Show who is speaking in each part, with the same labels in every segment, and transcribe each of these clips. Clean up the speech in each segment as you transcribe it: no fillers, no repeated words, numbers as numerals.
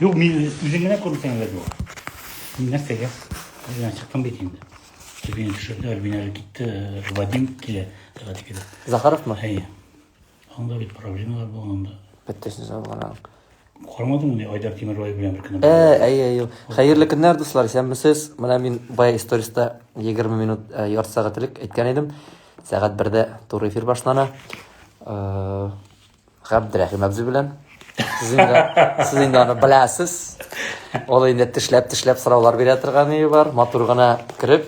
Speaker 1: Юк, мин үзең генә күрмәсәң әйбәт була. Мин нәрсәгә? Үзенә чыктым бит инде. Альбина төшерде, Альбина әле китте, Вадим килә сәгать икедә.
Speaker 2: Захаровмы?
Speaker 1: Әйе. Анда бит проблемалар булган анда.
Speaker 2: Бөтәсен салган аның.
Speaker 1: Карамадыңмы ни Айдар Тимербаев белән бер көнне?
Speaker 2: Ә, әйе, әйе. Хәерле көннәр, дуслар, исәнмесез. Менә мин бая историста 20 минут, ярты сәгать элек әйткән идем. Сәгать бердә туры эфир башлана. Габдрәхим абзый белән. Сез инде, сез инде аны беләсез. Ул инде тешләп-тешләп сораулар бирә торган өе бар. Матур гына кереп,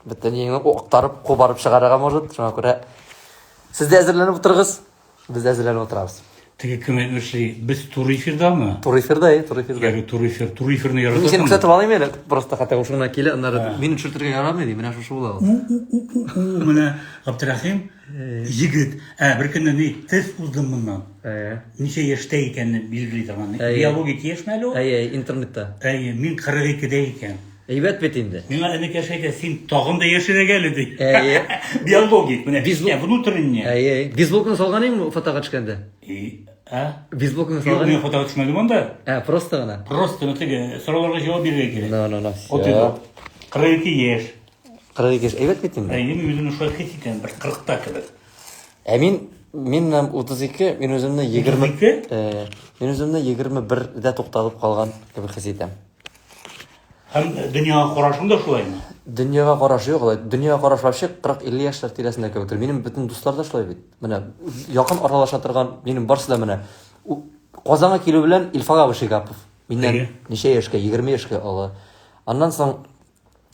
Speaker 2: бөтен еңне актарып, кубарып чыгарырга может. Шуңа күрә сез дә әзерләнеп утырыгыз, без дә әзерләнеп утырабыз.
Speaker 1: Теге кем әйтмешли, без туры эфирдамы?
Speaker 2: Туры эфирда, әйе, туры эфирда.
Speaker 1: Ягъни туры эфир, туры эфирны
Speaker 2: Мин сине
Speaker 1: яратасыңмы?
Speaker 2: күрсәтеп алыйм әле, просто хәтта шушы гына килә, аннары мине төшертергә ярамый ди, менә шушы була ул.
Speaker 1: У-у-у-у, менә Габдрәхим Егет, ә бер көнне ни тест уздым моннан.
Speaker 2: Әйе.
Speaker 1: Ничә яшьтә икәнне билгели торган.
Speaker 2: Әйе.
Speaker 1: Биологик яшьме әле ул?
Speaker 2: Әйе, интернетта.
Speaker 1: Әйе, мин 42-дә икән.
Speaker 2: Әйбәт бит инде.
Speaker 1: Миңа энекәш әйтә, син тагын да яшьрәк әле ди.
Speaker 2: Әйе.
Speaker 1: Биологик, менә
Speaker 2: Без-
Speaker 1: ә, внутренне.
Speaker 2: Әйе, әйе. Бейсболканы салган идеңме фотога төшкәндә?
Speaker 1: И, ә?
Speaker 2: Бейсболканы
Speaker 1: Юк,
Speaker 2: салган
Speaker 1: мин фотога төшмәдем анда.
Speaker 2: Ә, просто гына.
Speaker 1: Просто, ну теге сорауларга җавап бирергә кирәк.
Speaker 2: Ну, ну, ну,
Speaker 1: Вот
Speaker 2: всё.
Speaker 1: это. 42 яшь.
Speaker 2: 42 яшь әйбәт бит инде.
Speaker 1: Әйе, мин үземне шулай хис итәм, бер 40-та кебек.
Speaker 2: Ә мин мин менә 32, мин үземне 20
Speaker 1: 32?
Speaker 2: Э, мин үземне 21-дә тукталып калган кебек хис итәм.
Speaker 1: Һәм дөньяга карашың да шулаймы?
Speaker 2: Дөньяга караш юк, алай. Дөньяга караш вообще 40-50 яшьләр тирәсендә кебектер. Минем бөтен дуслар да шулай бит. Менә якын аралаша торган минем барысы да менә Казанга килү белән Илфак абый Шигапов. Миннән ничә яшькә? 20 яшькә олы. Аннан соң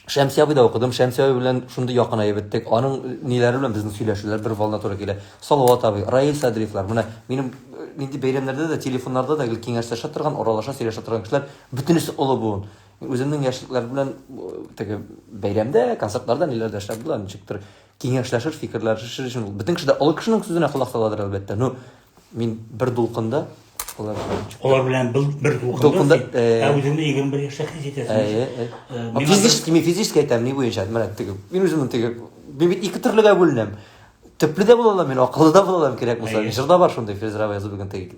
Speaker 2: Шәмси абыйда укыдым. Шәмси абый белән шундый якынаеп беттек. Аның ниләре белән безнең сөйләшүләр бер волна туры килә. Салават абый, Раил Садриевлар. Менә минем нинди бәйрәмнәрдә дә, телефоннарда да гел киңәшләшә торган, аралаша, сөйләшә торган кешеләр бөтенесе олы буын. Мин үземнең яшьлекләр белән теге бәйрәмдә, концертларда ниләрдә эшләп була, ничектер киңәшләшер, фикерләшер өчен бөтен кеше дә олы кешенең сүзенә колак саладыр, әлбәттә. Ну, Мин бер дулкында алар белән чыктым.
Speaker 1: Алар белән бер дулкында.
Speaker 2: Дулкында,
Speaker 1: Ә үзеңне 21 яшьтә хис итәсең.
Speaker 2: Әйе, әйе. Физически, мин физически әйтәм, ни буенча, менә теге, мин үземнең теге, мин бит ике төрлегә бүленәм. Төпле дә була алам, мин акыллы да була алам, кирәк булса. Җырда бар шундый Фирүзә абый язып бүген теге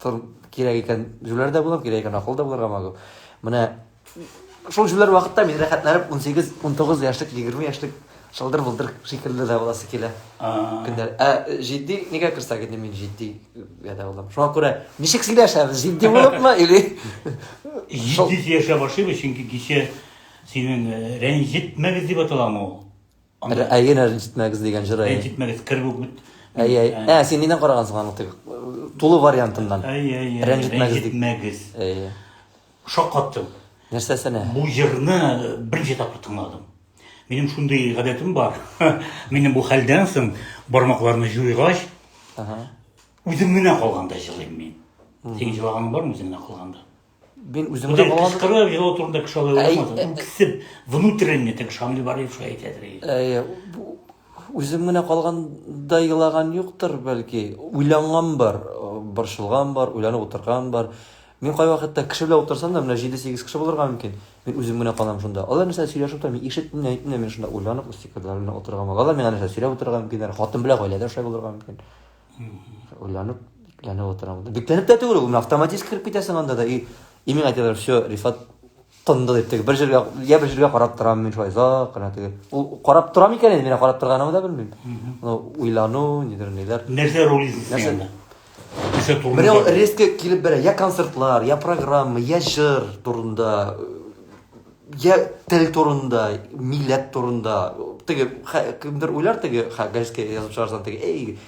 Speaker 2: тор кирәк икән, җүләр дә булам, кирәк икән, акыллы да булырга могу. Менә Шул җүләр вакытта мин рәхәтләнеп 18, 19 яшьлек, 20 яшьлек шылдыр-былдыр шикелле дә буласы килә. Көннәр. Ә җитди нигә керсәк инде мин җитди дә булам. Шуңа күрә ничек сөйләшәбез? Җитди булыпмы или
Speaker 1: Җитди сөйләшә башлыйбыз, чөнки кичә синең рәнҗетмәгез дип аталамы ул?
Speaker 2: Әйе, рәнҗетмәгез дигән җыр.
Speaker 1: Рәнҗетмәгез, кереп үк бит.
Speaker 2: Әйе, әйе. Ә, син нидән карагансың аны теге тулы вариантыннан?
Speaker 1: Әйе, әйе. Рәнҗетмәгез.
Speaker 2: Әйе.
Speaker 1: Шаккаттым.
Speaker 2: Нәрсәсенә?
Speaker 1: Бу җырны беренче тапкыр тыңладым. Минем шундый гадәтем бар. Минем бу хәлдән соң бармакларны җуйгач, үзем генә калганда җылыйм мин. Синең җылаганың бармы үзең генә калганда?
Speaker 2: Мин үзем генә калганда.
Speaker 1: Кычкырып елау турында кеше алай уйламады. Үксеп, внутренне теге Шамил Бариев шулай әйтәдер.
Speaker 2: Әйе, үзем генә калганда елаган юктыр, бәлки. Уйланган бар, борчылган бар, уйланып утырган бар. Мин кайвакытта кеше белән утырсам да, менә җиде-сигез кеше булырга мөмкин, мин үзем генә калам шунда. Алар нәрсә сөйләшеп тора, мин ишетмим дә, нитмим дә, мин шунда уйланып, үз фикерләрем белән утырырга мөмкин. Алар миңа нәрсә сөйләп утырырга мөмкиннәр, хатын белән гаиләдә шулай булырга мөмкин. Уйланып, бикләнеп утырам. Бикләнеп тә түгел, ул автоматически кереп китәсең анда да. И, и миңа әйтәләр, все, Рифат тынды дип, теге бер җиргә, я бер җиргә карап торам мин шулай озак кына теге. Ул карап торам икән инде, мин карап торганымны да белмим. Ну, уйлану, нидер, ниләр.
Speaker 1: Нәрсә ролисың син анда? Нәрсә турында?
Speaker 2: Менә ул резко килеп бәрә, я концертлар, я программа, я җыр турында, я тел турында, милләт турында. Теге кемдер уйлар теге, газетка язып чыгарсаң теге, эй,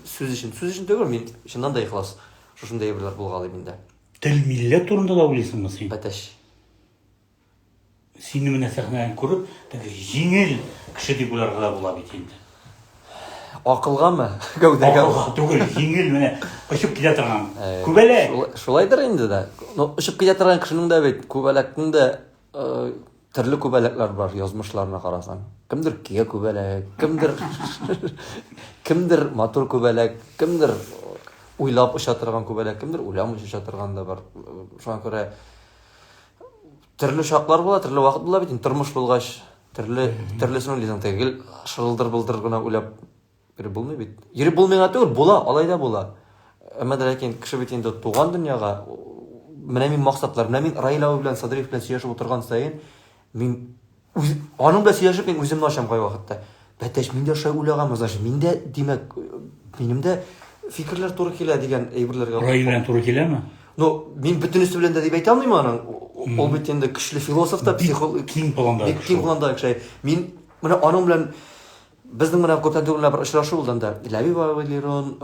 Speaker 2: сүз өчен, сүз өчен түгел, мин чыннан да ихлас шушындай әйберләр булгалый миндә.
Speaker 1: Тел, милләт турында да уйлыйсыңмы син?
Speaker 2: Бәтәч.
Speaker 1: Сине менә сәхнәдән күреп, теге җиңел кеше дип уйларга да була бит инде.
Speaker 2: Акылгамы? Гәүдәгә.
Speaker 1: Акылга түгел, җиңел менә очып китә торган. Күбәләк.
Speaker 2: Шулайдыр инде дә. Но очып китә торган кешенең дә бит күбәләкнең дә төрле күбәләкләр бар, язмышларына карасаң. Кемдер көя күбәләк, кемдер кемдер матур күбәләк, кемдер уйлап оча торган күбәләк, кемдер уйламыйча оча торган да бар. Шуңа күрә төрле чаклар була, төрле вакыт була бит инде, тормыш булгач, төрле төрлесен уйлыйсың, теге гел шырылдыр-былдыр гына уйлап йөреп булмый бит. Йөреп булмый гына түгел, була, алай да була. Әмма дә ләкин кеше бит инде туган дөньяга Менә мин максатлар, менә мин Раил абый белән Садриев белән сөйләшеп утырган саен, мин үз, аның белән сөйләшеп мин үземне ачам кайвакытта. Бәтәч, мин дә шулай уйлаганмын, значит, мин дә, димәк, минем дә фикерләр туры килә дигән әйберләргә.
Speaker 1: Раил белән туры киләме?
Speaker 2: Ну, мин бөтенесе белән дә дип әйтә алмыйм аның. Ул бит инде көчле философ та, психолог.
Speaker 1: Киң пландагы
Speaker 2: кеше. Киң пландагы кеше. Мин менә аның белән безнең менә күптән түгел бер очрашу булды анда. Ләбиб абый Лерон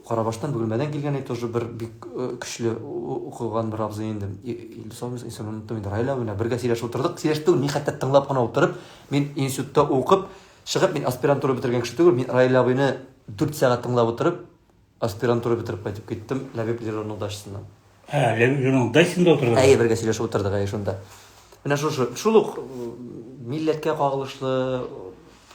Speaker 2: Карабаштан Бөгелмәдән килгән иде, тоже бер бик көчле укыган бер абзый инде. Илдус абый исемен оныттым инде. Раил абый белән бергә сөйләшеп утырдык. Сөйләшеп түгел, мин хәтта тыңлап кына утырып, мин институтта укып, чыгып, мин аспирантура бетергән кеше түгел, мин Раил абыйны 4 сәгать тыңлап утырып, Аспирантура бетереп кайтып киттем, Ләбиб Леронның дачасыннан.
Speaker 1: Ә, Ләбиб Леронның дачасында утырдыгыз?
Speaker 2: Әйе, бергә сөйләшеп утырдык, әйе, шунда. Менә шушы, шул ук милләткә кагылышлы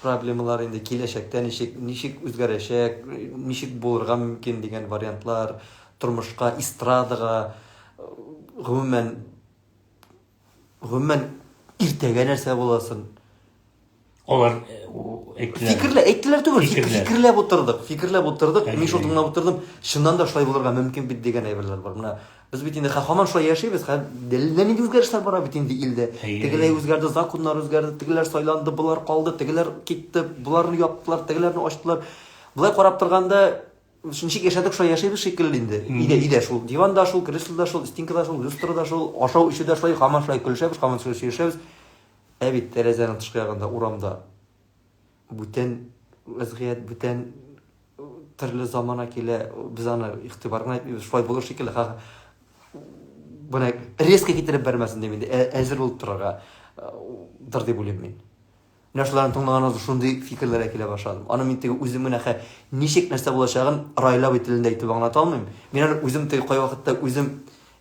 Speaker 2: проблемалар инде киләчәктә ничек, ничек үзгәрәчәк, ничек булырга мөмкин дигән вариантлар, тормышка, эстрадага, гомумән, гомумән иртәгә нәрсә буласын.
Speaker 1: Алар э, әйттеләр.
Speaker 2: Фикерлә, әйттеләр түгел, фикерләп. фикерләп утырдык, фикерләп утырдык. Мин шул тыңлап утырдым. Чыннан да шулай булырга мөмкин бит дигән әйберләр бар. Менә без бит инде һаман шулай яшибез. Әллә нинди үзгәрешләр бара бит инде илдә. Тегеләй үзгәрде, законнар үзгәрде, тегеләр сайланды, болар калды, тегеләр китте, боларны яптылар, тегеләрне ачтылар. Болай карап торганда Ничек яшәдек, шулай яшибез шикелле инде. Өйдә, өйдә шул. Диван да шул, кресло да шул, стенка да шул, люстра да шул, ашау эчү дә шулай, һаман шулай көлешәбез, һаман шулай сөйләшәбез. Ә бит тәрәзәнең тышкы ягында урамда бүтән вәзгыять, бүтән төрле замана килә. Без аны игътибар гына итмибез. Шулай булыр шикелле. Ха, менә резко китереп бәрмәсен дим инде. Әзер булып торырга дыр дип уйлыйм мин. Менә шуларны тыңлаганнан соң шундый фикерләргә килә башладым. Аны мин теге үзем генә хә ничек нәрсә булачагын Раил абый телендә әйтеп аңлата алмыйм. Мин аны үзем теге кайвакытта үзем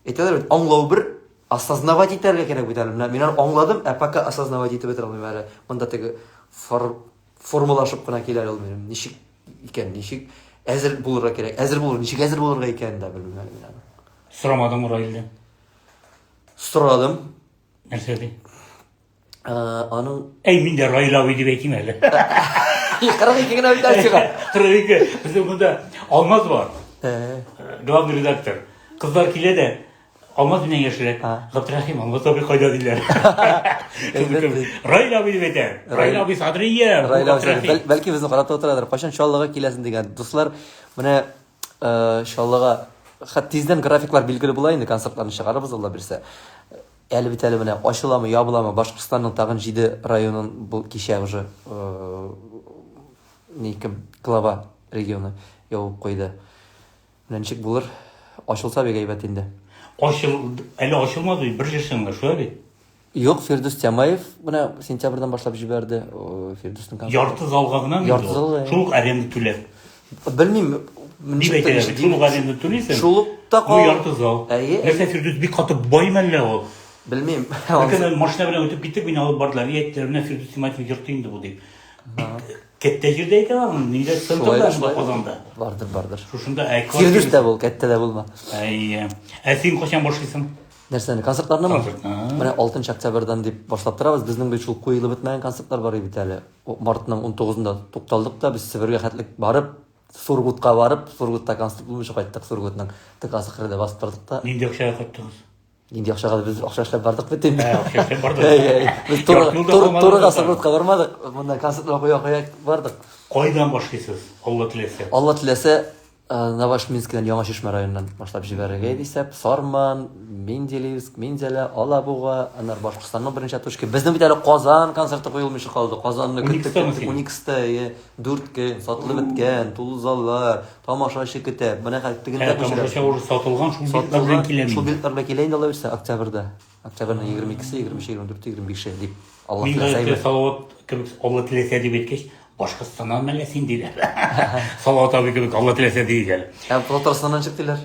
Speaker 2: әйтәләр бит, аңлау бер, осознавать итәргә кирәк бит әле. Менә мин аны аңладым, ә пока осознавать итеп бетерә алмыйм әле. Монда теге фор, формалашып кына килә әле ул минем. Ничек икән, ничек әзер булырга кирәк, әзер булыр, ничек әзер булырга икәнен дә белмим әле мин аны.
Speaker 1: Сорамадыңмы Раилдән?
Speaker 2: Сорадым.
Speaker 1: Нәрсә ди?
Speaker 2: Аның
Speaker 1: Әй, мин дә Раил абый дип әйтим әле.
Speaker 2: 42 генә бит әле сиңа.
Speaker 1: 42. Безнең монда Алмаз бар. Главный редактор. Кызлар килә дә, Алмаз миннән яшьрәк. Габдрәхим, Алмаз абый кайда диләр. Раил абый дип әйтә. Раил абый Садриев.
Speaker 2: Раил абый. Бәлки безне карап та утырадыр. Кайчан Чаллыга киләсең дигән. Дуслар, менә Чаллыга тиздән графиклар билгеле була инде, концертларны чыгарырбыз, Алла бирсә. Әле бит әле менә ачыламы, ябыламы, Башкортстанның тагын җиде районын бу кичә уже ни кем глава региона ябып куйды. Менә ничек булыр? Ачылса бик әйбәт инде.
Speaker 1: Ачыл, әле ачылмады бит, бер җырчың да, шулай бит?
Speaker 2: Юк, Фирдүс Тямаев менә сентябрьдән башлап җибәрде. Фирдүснең
Speaker 1: концерты. Ярты залга гына
Speaker 2: Ярты залга.
Speaker 1: Шул ук аренда түләп.
Speaker 2: Белмим,
Speaker 1: Дип әйтәләр бит. Шул ук аренда түлисең.
Speaker 2: Шул ук та
Speaker 1: кал. Ярты зал. Әйе. Нәрсә Фирдүс бик каты бай мәллә ул?
Speaker 2: Белмим.
Speaker 1: Бер машина белән үтеп киттек, мине алып бардылар. И әйттеләр, менә Фирдүс Тимаевның йорты инде бу дип. Бик кәттә җирдә икән аның, нидә центрда шунда Казанда.
Speaker 2: Бардыр, бардыр.
Speaker 1: Шушында
Speaker 2: ә Фирдүс тә бул, кәттә дә булма.
Speaker 1: Әйе. Ә син кайчан башлыйсың?
Speaker 2: Нәрсәне? Концертларнымы? Концертны. Менә 6 октябрьдән дип башлап торабыз. Безнең бит шул куелып бетмәгән концертлар бар бит әле. Мартның 19-ында тукталдык та, без Себергә хәтлек барып, Сургутка барып, Сургутта концерт булмыйча кайттык. Сургутның ТКсы кырыйда басып тордык та.
Speaker 1: Нинди акчага кайттыгыз?
Speaker 2: Нинди акчага без акча эшләп бардык бит инде.
Speaker 1: Ә, акча эшләп бардык.
Speaker 2: Без турыга Сургутка бармадык. Монда концертлар куя-куя бардык.
Speaker 1: Кайдан башлыйсыз? Алла теләсә.
Speaker 2: Алла теләсә, Новошминскидан Яңа Чишмә районыннан башлап җибәрергә иде исәп. Сарман, Менделеевск, Минзәлә, Алабуга, аннары Башкортстанның берничә точка. Безнең бит әле Казан концерты куелмыйча калды. Казанны көттек, көттек. Уникста, әйе, 4 көн сатылып беткән, тулы заллар, тамашачы көтә. Менә хәзер тегендә
Speaker 1: күчерәбез. Тамашачы уже сатылган, шул билетлар белән килә.
Speaker 2: Шул билетлар белән килә инде Алла бирсә, октябрьдә. Октябрьнең 22-се, 23-е, 24-е, 25-е дип.
Speaker 1: Алла Мин теләсә. Мин Салават кебек Алла теләсә дип әйткәч, Башкортстаннан мәллә син диләр. Салават абый кебек Алла теләсә дигән әле.
Speaker 2: Ә Татарстаннан чык диләр.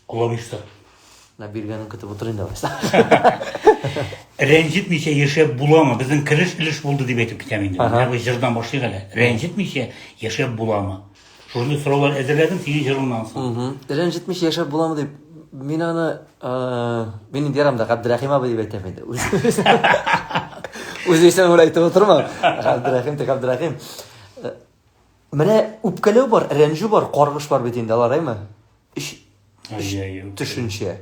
Speaker 1: Алла боерса.
Speaker 2: Менә биргәнен көтеп утыр инде алайса.
Speaker 1: Рәнҗетмичә яшәп буламы? Безнең кереш өлеш булды дип әйтеп китәм инде. Менә бу җырдан башлыйк әле. Рәнҗетмичә яшәп буламы? Шундый сораулар әзерләдем синең җырыңнан
Speaker 2: соң. Рәнҗетмичә яшәп буламы дип, мин аны, мин инде ярамда Габдрәхим абый дип әйтәм инде. Үз исемем белән әйтеп утырма. Габдрәхим тек Габдрәхим. Менә үпкәләү бар, рәнҗү бар, каргыш бар бит инде алар, әйме? Өч төшенчә.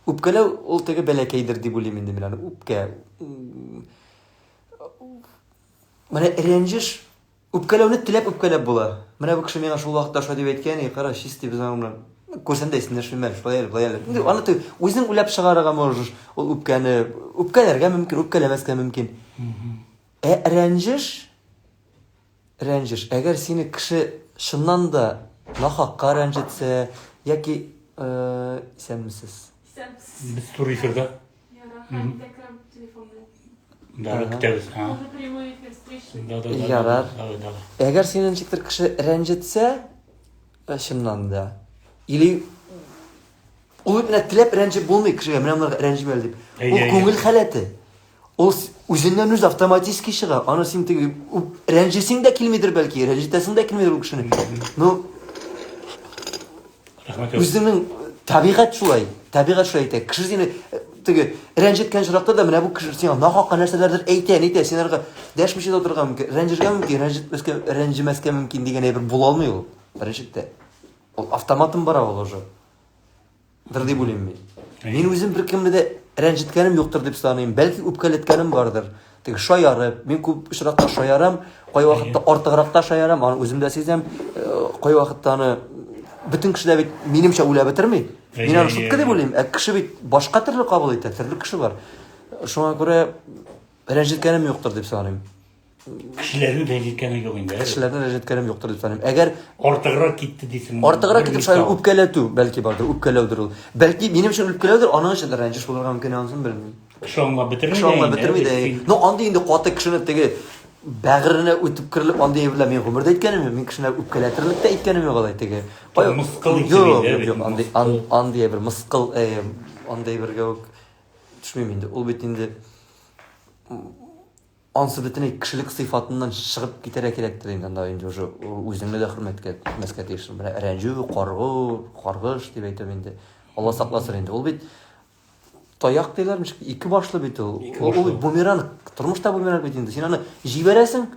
Speaker 2: Үпкәләү ул теге бәләкәйдер дип уйлыйм инде мин аны. Үпкә. Менә рәнҗеш, үпкәләүне теләп үпкәләп була. Менә бу кеше миңа шул вакытта шулай дип әйткән, и кара, чистый без аның белән күрсәм дә исемләшмим әле, шулай әле, болай әле. Инде аны ты үзең уйлап чыгарырга можешь ул үпкәне. Үпкәләргә мөмкин, үпкәләмәскә мөмкин. Ә рәнҗеш, рәнҗеш, әгәр сине кеше чыннан да нахакка рәнҗетсә, яки э, исәнмесез.
Speaker 3: Исәнмесез.
Speaker 1: Без туры эфирда.
Speaker 3: Ярар, хәзер керәм телефон белән.
Speaker 1: Да, көтәбез. А.
Speaker 3: Тоже прямой эфир встречный.
Speaker 1: Да, да, да.
Speaker 2: Ярар.
Speaker 1: Давай, давай.
Speaker 2: Әгәр сине ничектер кеше рәнҗетсә, э, чыннан да, или ул бит менә теләп рәнҗеп булмый кешегә, менә монарга рәнҗим әле дип.
Speaker 1: Әй,
Speaker 2: Ул
Speaker 1: әй,
Speaker 2: күңел
Speaker 1: әй.
Speaker 2: халәте. Ул үзеннән үзе автоматически чыга. Аны син теге рәнҗисең дә килмидер бәлки, рәнҗетәсең дә килмидер ул кешене. Ну,
Speaker 1: Рәхмәт.
Speaker 2: Үзеңнең табигать шулай, табигать шулай әйтә. Кеше сине э, теге рәнҗеткән очракта да менә бу кеше сиңа нахакка нәрсәләрдер әйтә, нитә, син аларга дәшмичә дә утырырга мөмкин, рәнҗергә мөмкин, рәнҗетмәскә, рәнҗемәскә мөмкин дигән әйбер була алмый ул. Беренчелектә. Ул автоматом бара ул уже. Дыр дип уйлыйм мин. Мин үзем беркемне дә рәнҗеткәнем юктыр дип саныйм. Бәлки үпкәләткәнем бардыр. Теге шаярып, мин күп очракта шаярам, кайвакытта артыграк та шаярам, аны үзем дә сизәм. Э, кайвакытта аны бөтен кеше дә бит минемчә уйлап бетерми. Мин аны шутка дип уйлыйм, ә кеше бит башка төрле кабул итә, төрле кеше бар. Шуңа күрә рәнҗеткәнем юктыр дип саныйм.
Speaker 1: Кешеләрне рәнҗеткәнең юк инде.
Speaker 2: Кешеләрне рәнҗеткәнем юктыр дип саныйм. Әгәр
Speaker 1: артыграк китте дисең.
Speaker 2: Артыграк китеп шулай үпкәләтү бәлки бардыр, үпкәләүдер ул. Бәлки минем өчен үпкәләүдер, аның өчен рәнҗеш булырга мөмкин, анысын белмим.
Speaker 1: Кеше аңлап бетерми
Speaker 2: Кеше аңлап бетерми дә. Ну, андый инде каты кешене теге бәгыренә үтеп керелеп андый әйберләр мин гомердә әйткәнем юк. Мин кешене үпкәләтерлек тә әйткәнем юк алай теге.
Speaker 1: Мыскыл итеп
Speaker 2: Юк, юк, юк, андый андый әйбер мыскыл, андый әйбергә үк төшмим инде. Ул бит инде Ансы бөтенләй кешелек сыйфатыннан чыгып китәргә кирәктер инде анда инде уже үзеңне дә хөрмәткә итмәскә тиешсең. Менә рәнҗү, каргу, каргыш дип әйтәм инде. Алла сакласын инде. Ул бит таяк диләр, ничек ике башлы бит ул. Ул бит бумеранг, тормышта бумеранг бит инде. Син аны җибәрәсең,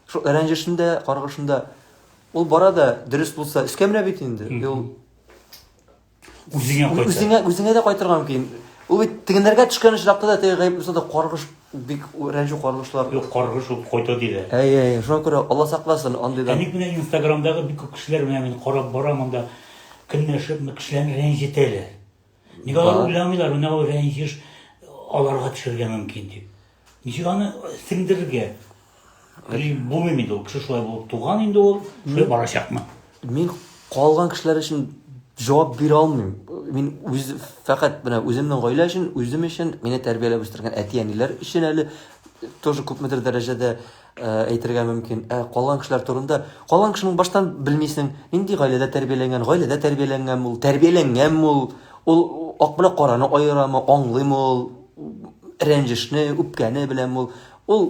Speaker 2: шул рәнҗешендә, каргышында. Ул бара да дөрес булса, өскә менә бит инде. Ул
Speaker 1: Үзеңә кайта.
Speaker 2: Үзеңә, үзеңә дә кайтырга мөмкин. Ул бит тегеннәргә төшкән очракта да теге гаеп булса да каргыш бик рәнҗү каргышлар.
Speaker 1: Юк, каргыш ул кайта диләр.
Speaker 2: Әй, әй, шуңа күрә Алла сакласын андыйдан.
Speaker 1: Ә ник менә Инстаграмдагы бик күп кешеләр менә мин карап барам анда көнләшеп кешеләрне рәнҗетәләр. Ник алар уйламыйлар, менә ул рәнҗеш аларга төшергә мөмкин дип. Ничек аны сеңдерергә? Булмый инде ул кеше шулай булып туган инде ул, шулай барачакмы?
Speaker 2: Мин калган кешеләр өчен җавап бирә алмыйм. Мин үз фәкать менә үземнең гаилә өчен, үзем өчен, мине тәрбияләп үстергән әти-әниләр өчен әле тоже күпмедер дәрәҗәдә э, әйтергә мөмкин. Ә калган кешеләр турында, калган кешенең баштан белмисең, нинди гаиләдә тәрбияләнгән, гаиләдә тәрбияләнгән ул, тәрбияләнгәнме ул, ул ак белән караны аерамы, аңлыймы ул, рәнҗешне, үпкәне беләме ул. Ул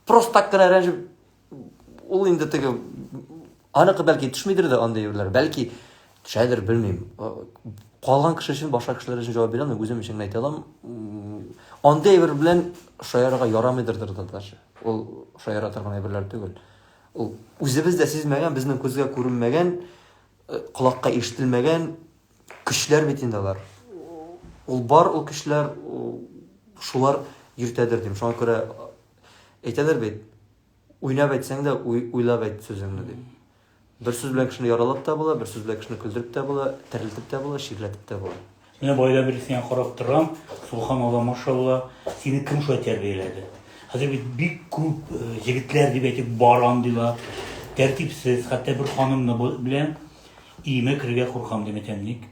Speaker 2: просто так кына рәнҗеп, ул инде теге аныкы бәлки төшмидер дә андый әйберләр, бәлки төшәдер, белмим. Калган кеше өчен, башка кешеләр өчен җавап бирә алмыйм, үзем өчен генә әйтә алам. Андый әйбер белән шаярырга ярамыйдыр да даже. Ул шаяра торган әйберләр түгел. Ул үзебез дә сизмәгән, безнең күзгә күренмәгән, э, колакка ишетелмәгән көчләр бит инде алар. Ул бар ул көчләр, шулар йөртәдер дим. Шуңа күрә әйтәләр бит, уйнап әйтсәң дә, уйлап әйт сүзеңне дип. Бер сүз белән кешене яралап та була, бер сүз белән кешене көлдереп тә була, терелтеп тә була, чирләтеп тә була.
Speaker 1: Менә баядан бирле сиңа карап торам, субханалла, машалла, сине кем шулай тәрбияләде? Хәзер бит бик күп э, җегетләр дип әйтик бар андыйлар, тәртипсез, хәтта бер ханымны белән Өемә керергә куркам, ди Мәтәм, ник?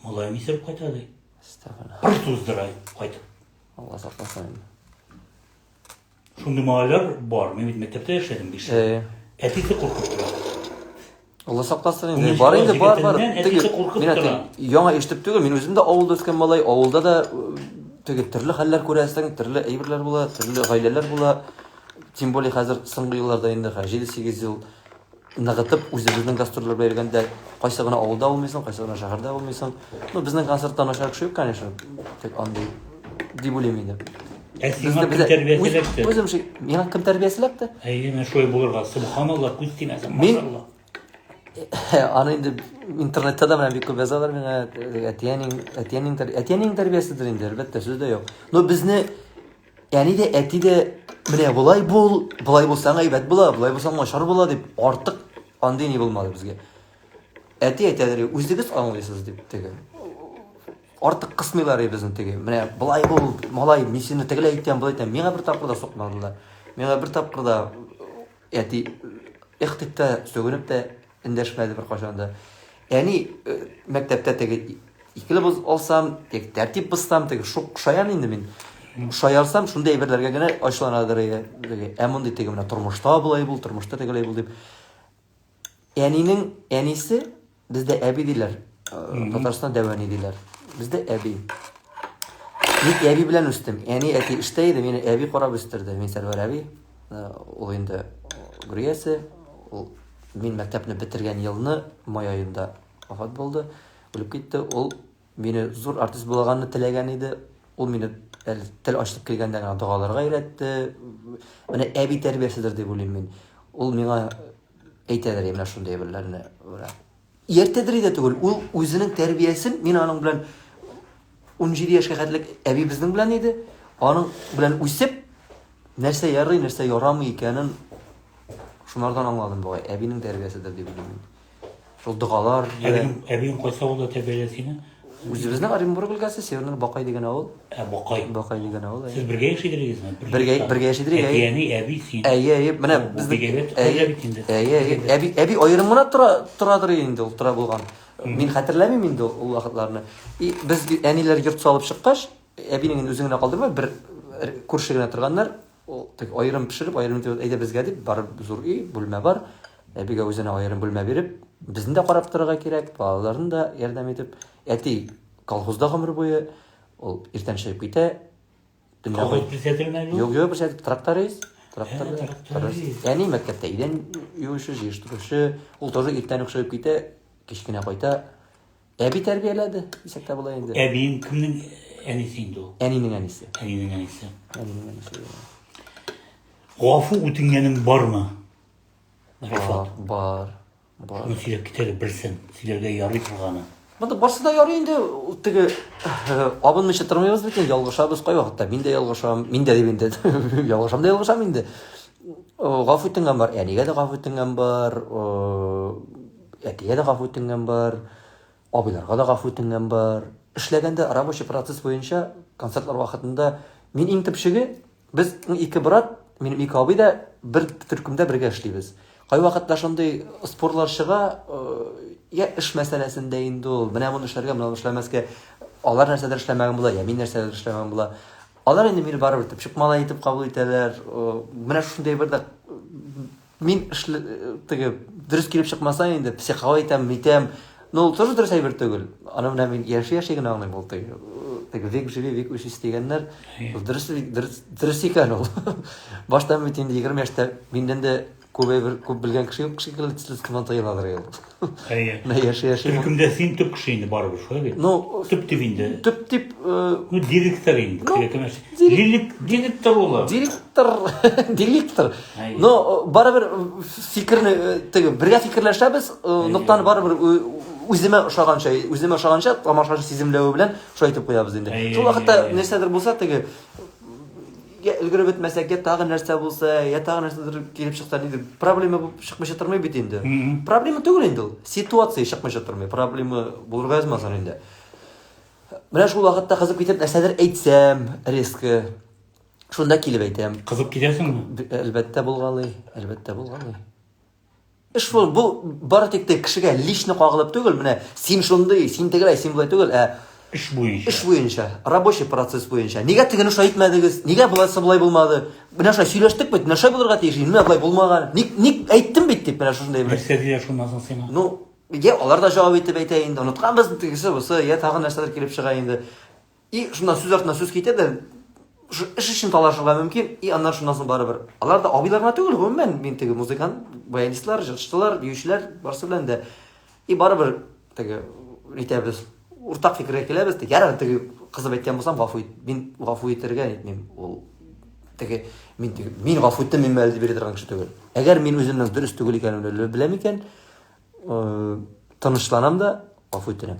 Speaker 1: Малаем исереп кайта, ди.
Speaker 2: Әстәгъфирулла.
Speaker 1: Пыр туздыра кайтып.
Speaker 2: Алла сакласын инде.
Speaker 1: Шундый малайлар бар. Мин бит мәктәптә эшләдем 5 ел.
Speaker 2: Э.
Speaker 1: Әтисе куркып тора.
Speaker 2: Алла сакласын инде.
Speaker 1: Унынчы
Speaker 2: Бар инде, бар, бар.
Speaker 1: егетеннән
Speaker 2: Теге,
Speaker 1: әтисе куркып
Speaker 2: мин әйтәм,
Speaker 1: тора.
Speaker 2: яңа ишетеп түгел, мин үзем дә авылда үскән малай, авылда да э, теге төрле хәлләр күрәсең, төрле әйберләр була, төрле гаиләләр була. Тем более хәзер соңгы елларда инде, 7-8 ел ныгытып үзебезнең гастрольләр белән йөргәндә кайсы гына авылда булмыйсың, кайсы гына шәһәрдә булмыйсың. Ну, безнең концертта начар кеше юк, конечно. Тик андый дип уйлыйм инде.
Speaker 1: Ә сиңа кем тәрбиясе эләкте?
Speaker 2: Үзем ши, миңа кем тәрбиясе эләкте?
Speaker 1: Әйе, менә шулай булырга. Субханалла, күз тимәсен,
Speaker 2: Мин
Speaker 1: машалла.
Speaker 2: Аны инде интернетта да менә бик күп язалар миңа, әти-әниң, әти-әниң, әти-әниң тәрбияседер инде, әлбәттә, сүз дә юк. Но безне әни дә, әти дә менә болай бул, болай булсаң әйбәт була, болай булсаң начар була дип артык андый ни булмады безгә. Әти әйтәдер, үзегез аңлыйсыз дип теге. Артык кысмыйлар безне теге. Менә болай бул, малай, мин сине тегеләй әйтәм, болай әйтәм. Миңа бер тапкыр да сукмадылар. Миңа бер тапкыр да әти эх дип тә, сүгенеп тә эндәшмәде беркайчан да. Әни э, мәктәптә теге икеле боз алсам, теге тәртип бозсам, теге шук шаян инде мин. Шаярсам, шундый әйберләргә генә ачуланадыр теге. Ә мондый теге менә тормышта болай бул, тормышта тегеләй бул дип. Әнинең әнисе, бездә әби диләр. Э, Татарстанда дәү әни диләр. Бездә әби. Мин әби белән үстем. Әни әти эштә иде, мине әби карап үстерде. Мин Сәрвәр әби. Э, ул инде гүриясе. Ул мин мәктәпне бетергән елны май аенда вафат булды. Үлеп китте. Ул Мине зур артист булаганны теләгән иде. Ул мине әле тел ачылып килгәндә генә догаларга өйрәтте. Менә әби тәрбияседер дип уйлыйм мин. Ул миңа әйтәдер менә шундый әйберләрне. Менә. Ияртәдер иде түгел. Ул үзенең тәрбиясен мин аның белән 17 яшькә хәтлек әби безнең белән иде. Аның белән үсеп, нәрсә ярый, нәрсә ярамый икәнен шунардан аңладым бугай. Әбинең тәрбияседер дип уйлыйм мин. Шул догалар.
Speaker 1: Әбиең, әбиең кайсы авылда тәрбияләде сине?
Speaker 2: Үзебезнең Оренбург өлкәсе, Северный Бакай дигән авыл.
Speaker 1: Ә, Бакай.
Speaker 2: Бакай дигән авыл.
Speaker 1: Сез бергә яши идегезме?
Speaker 2: Бергә бергә яши идек.
Speaker 1: Әти, әни, әби, син.
Speaker 2: Әйе, әйе. Менә
Speaker 1: безнең бик әйбәт гаилә бит инде.
Speaker 2: Әйе, әйе. Әби, әби аерым гына тора, торадыр инде ул тора булган. Мин хәтерләмим инде ул вакытларны. И без әниләр йорт салып чыккач, әбинең инде үзен генә калдырмай, бер күрше генә торганнар. Ул теге аерым пешереп, аерым итеп, әйдә безгә дип, барып зур өй, бүлмә бар. Әбигә үзенә аерым бүлмә биреп, безне дә карап торырга кирәк, балаларны да ярдәм итеп. Әти колхозда гомер буе, ул иртән чыгып китә.
Speaker 1: Колхоз председателеме
Speaker 2: әле ул? Юк, юк, председатель, тракторист. Тракторист. Әни мәктәптә идән юучы, җыештыручы. Ул тоже иртән үк чыгып китә, кич кенә кайта. Әби тәрбияләде, дисәк тә була инде.
Speaker 1: Әбиең кемнең әнисе инде ул?
Speaker 2: Әнинең әнисе.
Speaker 1: Әнинең әнисе.
Speaker 2: Әнинең әнисе.
Speaker 1: Гафу үтенгәнең бармы?
Speaker 2: Рифат. Бар, бар.
Speaker 1: Шуны сөйләп кит әле берсен, сөйләргә ярый торганы.
Speaker 2: Монда барсы да ярый инде, теге абынмыйча тормыйбыз бит инде, ялгышабыз кайвакытта. Мин дә ялгышам, мин дә дип инде. Ялгышам да ялгышам инде. Гафу үтенгән бар, әнигә дә гафу үтенгән бар, Әтигә дә гафу үтенгән бар, абыйларга да гафу үтенгән бар. Эшләгәндә рабочий процесс буенча концертлар вакытында мин иң төпчеге, без ике брат, минем ике абый да бер төркемдә бергә эшлибез. Кайвакытта шундый спорлар чыга, я эш мәсьәләсендә инде ул, менә моны эшләргә, менә моны эшләмәскә. Алар нәрсәдер эшләмәгән була, я мин нәрсәдер эшләмәгән була. Алар инде мине барыбер төпчек малай итеп кабул итәләр. Менә шундый бер дә Мин эшле теге дөрес килеп чыкмаса инде психовать итәм, нитәм. Ну, ул тоже дөрес әйбер түгел. Аны менә мин яши-яши генә аңлыйм ул теге. Теге век живи, век учись дигәннәр. Ул дөрес дөрес дөрес икән ул. Баштан бит инде 20 яшьтә миннән дә күп әйбер күп белгән кеше юк шикелле төсле сыман тоеладыр ул.
Speaker 1: Әйе.
Speaker 2: Менә яши-яши.
Speaker 1: Төркемдә син төп кеше инде барыбер, шулай бит?
Speaker 2: Ну,
Speaker 1: төп дип инде.
Speaker 2: Төп дип,
Speaker 1: ну, директор инде.
Speaker 2: Ну,
Speaker 1: директор ул.
Speaker 2: Директор, директор. Но барыбер фикерне теге бергә фикерләшәбез, ноктаны барыбер үземә ошаганча, үземә ошаганча тамашачы сиземләве белән шулай итеп куябыз инде. Шул вакытта нәрсәдер булса теге я өлгереп бетмәсәк, я тагы нәрсә булса, я тагы нәрсәдер килеп чыкса, нидер проблема булып чыкмыйча тормый бит инде. Проблема түгел инде ул. Ситуация чыкмыйча тормый. Проблема булырга язмасын инде. Менә шул вакытта кызып китеп нәрсәдер әйтсәм, резко шунда килеп әйтәм.
Speaker 1: Кызып китәсеңме?
Speaker 2: Әлбәттә булгалый, әлбәттә булгалый. Эш бу, бу бары тик тә кешегә лично кагылып түгел, менә син шундый, син тегеләй, син болай түгел, ә
Speaker 1: эш буенча.
Speaker 2: Эш буенча, рабочий процесс буенча. Нигә тегене шулай итмәдегез? Нигә болайсы болай булмады? Менә шулай сөйләштек бит, менә шулай булырга тиеш, менә болай булмаган. Ник ник әйттем бит дип, менә шушындый
Speaker 1: бер. Нәрсә диләр шуннан соң сиңа?
Speaker 2: Ну, я алар да җавап итеп әйтә инде, онытканбыз тегесе бусы, я тагын нәрсәдер килеп чыга инде. И шуннан сүз артыннан сүз китә дә, эш өчен талашырга мөмкин, и аннан шуннан соң барыбер. Алар да абыйлар гына түгел, гомумән, мин теге музыкант, баянистлар, җырчылар, биючеләр барысы белән дә. И барыбер теге нитәбез, уртак фикергә киләбез, тик ярар теге кызып әйткән булсам, гафу ит, мин гафу итәргә нитмим. Ул теге мин теге мин гафу иттем, мин әле дип бирә торган кеше түгел. Әгәр мин үземнең дөрес түгел икәнемне беләм икән, Тынычланам да, гафу итәм.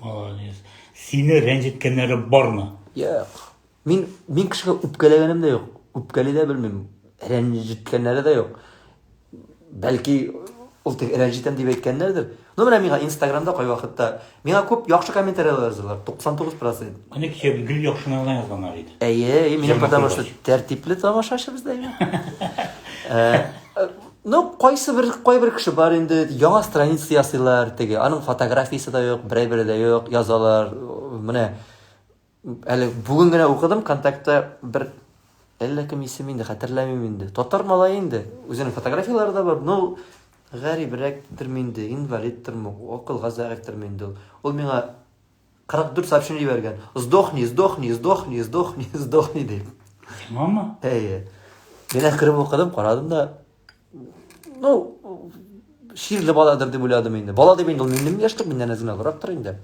Speaker 1: Молодец. Сине рәнҗеткәннәре бармы?
Speaker 2: Юк. Мин мин кешегә үпкәләгәнем дә юк. Үпкәли дә белмим. Рәнҗеткәннәре дә юк. Бәлки ул теге рәнҗетәм дип әйткәннәрдер. Ну менә миңа Инстаграмда кайвакытта миңа күп яхшы комментарийлар язалар, 99%.
Speaker 1: Менә кичә гел яхшыны гына язганнар иде.
Speaker 2: Әйе, әйе, минем потому что тәртипле тамашачы бездә. Э, ну, кайсы бер кайбер кеше бар инде, яңа страница ясыйлар, теге, аның фотографиясе дә юк, берәй-бере дә юк, язалар. Менә әле бүген генә укыдым контактта бер әллә кем исеме инде, хәтерләмим инде. Татар малае инде, үзенең фотографияләре дә бар. Ну, гарибрәктерме инде, инвалидтырмы, акылга зәгыйфьтерме инде ул. Ул миңа 44 сообщение җибәргән. Сдохни, сдохни, сдохни, сдохни, сдохни дип.
Speaker 1: Сиңамы?
Speaker 2: Әйе. Мин кереп укыдым, карадым да. Ну, чирле баладыр дип уйладым инде. Бала дип инде ул минем яшьлек, миннән әз генә олырактыр инде.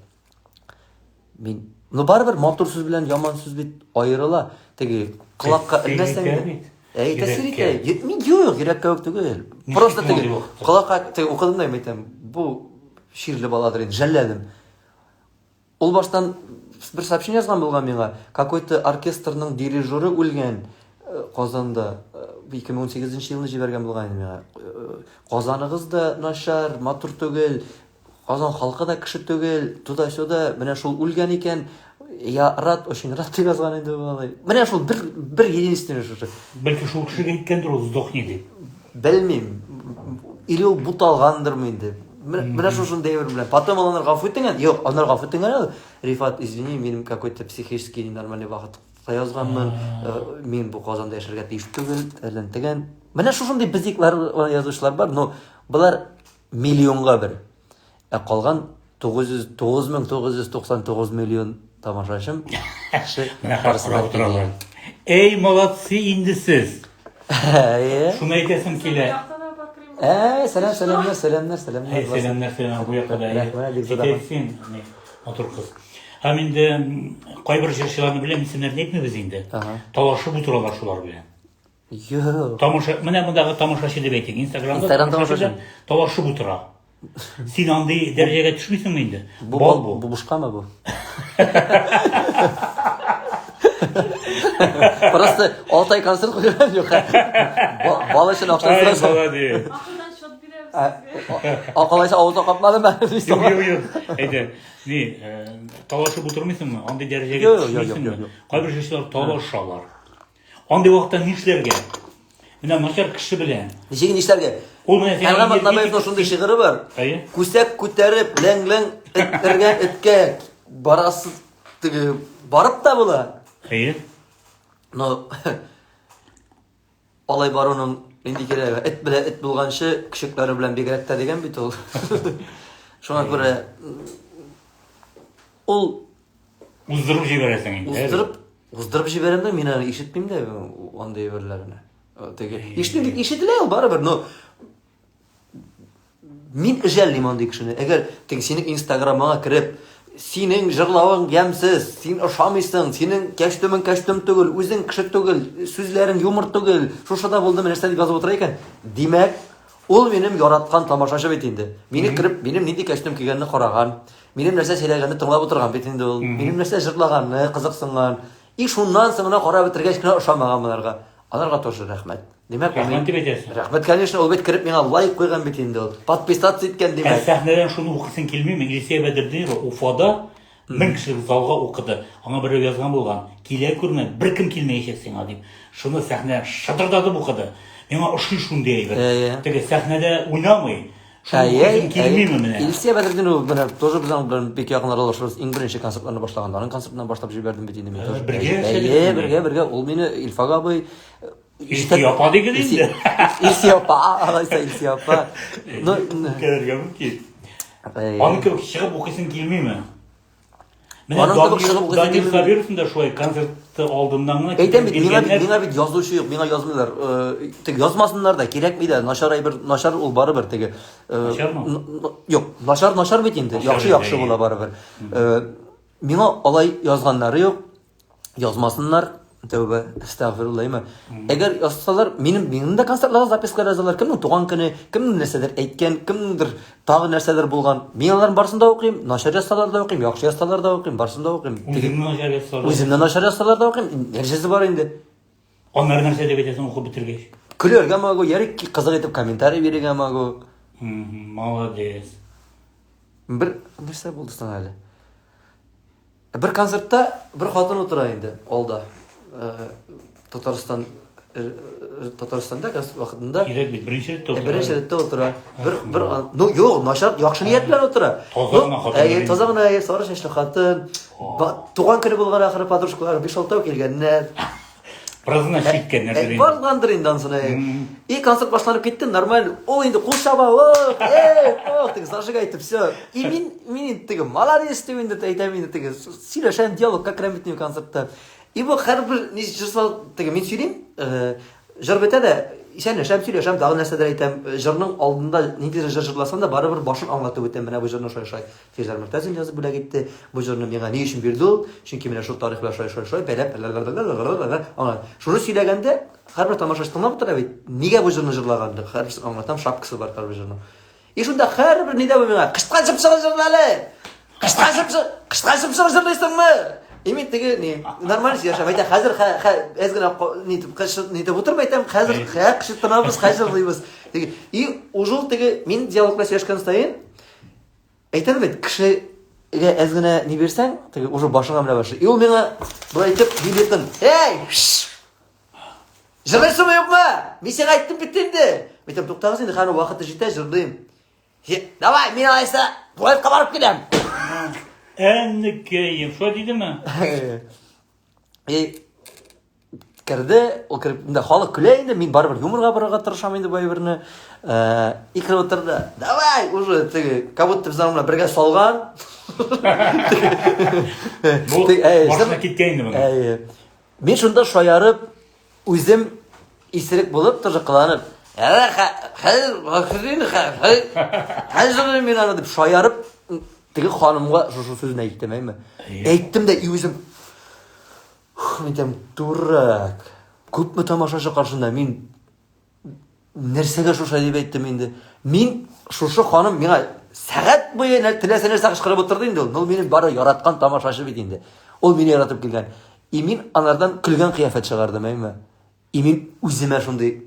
Speaker 2: Мин, ну барыбер матур сүз белән яман сүз бит аерыла. Теге колакка элмәсәң дә. Әй, тәэсир итә. Мин юк, йөрәккә үк түгел. Просто теге колакка теге укыдым да, әйтәм, бу чирле баладыр инде, жәлләдем. Ул баштан бер сообщение язган булган миңа. Какой-то оркестрның дирижеры үлгән э, Казанда. 2018 э, елны җибәргән булган инде миңа. Э, Казаныгыз да начар, матур түгел. Казан халкы да кеше түгел, туда-сюда, менә шул үлгән икән, я рад, очень рад дип язган инде малай. Менә шул бер бер единственный шушы.
Speaker 1: Бәлки шул кешегә әйткәндер ул сдохни дип.
Speaker 2: Белмим. Или ул буталгандырмы инде. Менә шушындый әйбер белән. Потом ул анар гафу иткән. Юк, анар гафу иткән. Рифат, извини, минем какой-то психически ненормальный вакытта язганмын. Э, мин бу Казанда яшәргә тиеш түгел, әлен тегән. Менә шушындый бзиклар язучылар бар, но болар миллионга бер. Ә калган 909 999 миллион тамашачым кеше
Speaker 1: Менә хәзер карап утыралар. Эй, молодцы инде сез.
Speaker 2: Әйе.
Speaker 1: Шуны әйтәсем килә.
Speaker 2: Ә, сәлам, сәламнәр, сәламнәр, сәламнәр.
Speaker 1: Әй, сәламнәр, сәламнәр бу якта да.
Speaker 2: Рәхмәт, Бигзада.
Speaker 1: Әйтәсең, матур кыз. Һәм инде кайбер җырчыларны беләм, исемнәрен әйтмибез инде. Талашып утыралар шулар белән.
Speaker 2: Юк.
Speaker 1: Тамаша, менә мондагы тамашачы дип әйтик. Инстаграмда
Speaker 2: Инстаграм тамашачы
Speaker 1: талашып утыра. Син андый дәрәҗәгә төшмисеңме инде?
Speaker 2: Бу бал бу. Бу бушкамы бу? Просто 6 ай концерт куйган юк. Бал өчен акча
Speaker 1: сораса. Молодец.
Speaker 3: Ахырдан счет бирәбез сезгә.
Speaker 2: Акылайса авыз капмадым
Speaker 1: әле. Юк, юк, юк. Әйдә, ни, талашып утырмыйсыңмы? Андый дәрәҗәгә төшмисеңме? Кайбер җырчылар талашалар. Андый вакытта нишләргә? Менә начар кеше белән.
Speaker 2: Ничек нишләргә?
Speaker 1: Ул менә сиңа
Speaker 2: Әнғам Атнабаевның шундый шигыре бар.
Speaker 1: Әйе.
Speaker 2: Күсәк күтәреп, ләң-ләң эт эткә барасыз теге барып та була.
Speaker 1: Әйе.
Speaker 2: Но алай баруның нинди кирәге? Эт белән эт булганчы, көчекләре белән бигрәк тә дигән бит ул. Шуңа күрә ул
Speaker 1: уздырып җибәрәсең инде.
Speaker 2: Уздырып Уздырып җибәрәм дә, мин аны ишетмим дә андый әйберләрне. Теге ишетмим дип ишетелә ул барыбер, но мин жәллим андый кешене. Әгәр теге синең инстаграмыңа кереп, синең җырлавың ямьсез, син ошамыйсың, синең кәчтүмең кәчтүм түгел, үзең кеше түгел, сүзләрең юмор түгел, шушы да булды, нәрсә дип язып утыра икән, димәк, ул минем яраткан тамашачы бит инде. Мине кереп, минем нинди костюм кигәнне караган, Минем нәрсә сөйләгәнне тыңлап утырган бит инде ул. Минем нәрсә җырлаганны кызыксынган. И шуннан соң гына карап бетергәч кенә ошамаган боларга. Аларга тоже рәхмәт. Димәк,
Speaker 1: ул Рәхмәт дип әйтәсең.
Speaker 2: Рәхмәт, конечно, ул бит кереп миңа лайк куйган бит инде ул. Подписаться иткән
Speaker 1: Ә
Speaker 2: димәк.
Speaker 1: сәхнәдән шуны укысын килмиме? Илсөя Бәдретдинова Уфада 1000 кешелек залга укыды. Аңа берәү язган булган, килә күрмә, беркем килмәячәк сиңа дип. Шуны сәхнәдән шытырдатып укыды. Миңа ошый шундый әйбер.
Speaker 2: Әйе.
Speaker 1: Теге сәхнәдә уйнамый, Шул
Speaker 2: Әйе,
Speaker 1: укыйсым килмиме менә?
Speaker 2: Илсөя Бәдретдинова менә тоже без аның белән бик якын аралашабыз. Иң беренче концертларны башлаганда аның концертыннан башлап җибәрдем бит инде мин тоже.
Speaker 1: Бергә
Speaker 2: Әйе,
Speaker 1: эшләдегезме?
Speaker 2: бергә, бергә. Ул мине Илфак абый
Speaker 1: Илсөя апа диген инде.
Speaker 2: Илсөя апа, алайса Илсөя апа. Ну,
Speaker 1: Үпкәләргә мөмкин.
Speaker 2: әйе.
Speaker 1: Аның кебек чыгып укыйсың килмиме? Менә
Speaker 2: Аның кебек чыгып укыйсым
Speaker 1: Данил
Speaker 2: килми.
Speaker 1: Сабировның да шулай концерты алдыннан гына
Speaker 2: Әйтәм бит, миңа бит,
Speaker 1: килгәннәр.
Speaker 2: миңа бит язучы юк, миңа язмыйлар. Э, Теге язмасыннар да, кирәкми дә, начар әйбер, начар ул барыбер теге. Э,
Speaker 1: Начармы?
Speaker 2: Юк, начар начар бит инде,
Speaker 1: Начар
Speaker 2: яхшы
Speaker 1: инде,
Speaker 2: яхшы
Speaker 1: әйе.
Speaker 2: була барыбер. Э, Миңа алай язганнары юк, язмасыннар. Тәүбә, әстәгъфирулла, әйме. Әгәр язсалар, минем минем дә концертларда запискалар язалар. Кемнең туган көне, кемнең нәрсәдер әйткән, кемнеңдер тагы нәрсәдер булган. Мин аларның барысын да укыйм. Начар язсалар да укыйм, яхшы язсалар да укыйм, барысын да укыйм.
Speaker 1: Үзеңне начар язсалар.
Speaker 2: Үземне начар язсалар да укыйм. Нәрсәсе бар инде?
Speaker 1: Аннары нәрсә дип әйтәсең укып бетергәч?
Speaker 2: Көләргә могу, яри кызык итеп комментарий бирергә могу.
Speaker 1: Молодец.
Speaker 2: Бер нәрсә булды соң әле? Бер концертта бер хатын утыра инде алда. Татарстан Татарстанда концерт вакытында.
Speaker 1: Кирәк бит, беренче рәттә утыра.
Speaker 2: Беренче рәттә утыра. Бер бер ну юк, начар, яхшы ният белән утыра.
Speaker 1: Таза гына хатын.
Speaker 2: Әйе, таза гына, әйе, сары чәчле хатын. Туган көне булган ахыры подружкалары 5-6 килгәннәр.
Speaker 1: Беразына чиккәннәр
Speaker 2: инде. Баргандыр инде анысына. И концерт башланып китте, нормально. Ул инде кул чаба, ох, эй, ох, теге зажигай итеп, все. И мин, мин инде теге молодец дип инде әйтәм инде теге сөйләшәм, диалогка керәм бит концертта. И бу һәрбер ни җыр сал, теге мин сөйлим, җыр бетә дә, исәнләшәм, сөйләшәм, тагын нәрсәдер әйтәм. Җырның алдында ниндидер җыр җырласам да, барыбер башын аңлатып үтәм. Менә бу җырны шулай-шулай Фирзәр Мортазин язып бүләк итте. Бу җырны миңа ни өчен бирде ул? Чөнки менә шул тарих белән шулай шулай шулай бәйләп аңа. Шуны сөйләгәндә һәрбер тамашачы тыңлап утыра бит. Нигә бу җырны җырлаганны һәрберсен аңлатам, шапкасы бар һәрбер җырның. И шунда һәрбер нидә бу миңа кычкан чыпчыгы җырла әле. Кычкан чыпчык, кычкан чыпчыгы җырлыйсыңмы? И мин теге ни, нормаль сөйләшәм. Әйтә, хәзер әз генә нитеп нитеп утырма әйтәм, хәзер кычыттырабыз, хәзер җырлыйбыз. Теге и уже ул теге мин диалог белән сөйләшкән саен Әйтәм бит, кешегә әз генә ни бирсәң, теге уже башыңа менә башлый. И ул миңа болай итеп билетын, "Эй, җырлыйсыңмы юкмы? Мин сиңа әйттем бит инде." Мин әйтәм, туктагыз инде, хәзер вакыты җитә, җырлыйм. Давай, мин алайса туалетка барып киләм.
Speaker 1: Әнекәем, шулай дидеме?
Speaker 2: И керде, ул кереп, инде халык көлә инде, мин барыбер юморга барырга тырышам инде бу әйберне. И кереп утырды. Давай, уже теге, как будто без аның белән бергә салган.
Speaker 1: Бу башына киткән инде моның.
Speaker 2: Мин шунда шаярып, үзем исерек булып, тоже кыланып, хәзер мин аны дип шаярып, теге ханымга шушы сүзне әйттем, әйме. Әйттем дә, и үзем Мин әйтәм, дурак. Күпме тамашачы каршында мин нәрсәгә шушы дип әйттем инде. Мин шушы ханым миңа сәгать буе теләсә нәрсә кычкырып утырды инде ул. Ул минем бары яраткан тамашачы бит инде. Ул мине яратып килгән. И мин анардан көлгән кыяфәт чыгардым, әйме. И мин үземә шундый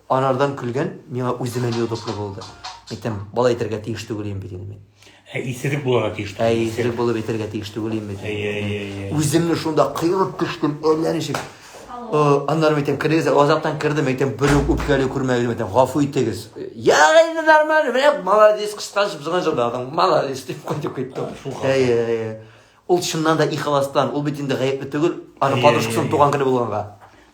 Speaker 2: анардан көлгән, миңа үземә неудобно булды. Әйтәм, бала әйтергә тиеш түгел идем бит инде мин.
Speaker 1: Ә исерек булырга тиеш
Speaker 2: түгел. Ә исерек булып әйтергә тиеш түгел идем бит. Үземне шунда кыйрып төштем, әллә ничек. Аннары әйтәм, керегез, азактан кердем, әйтәм, бер үк үпкәли күрмәгез, әйтәм, гафу итегез. Я, инде нормально, менә молодец, кыска чыпсыган җырладың, молодец дип кайтып киттем. Әйе, әйе. Ул чыннан да ихластан, ул бит инде гаепле түгел, аның подружкасының туган көне булганга.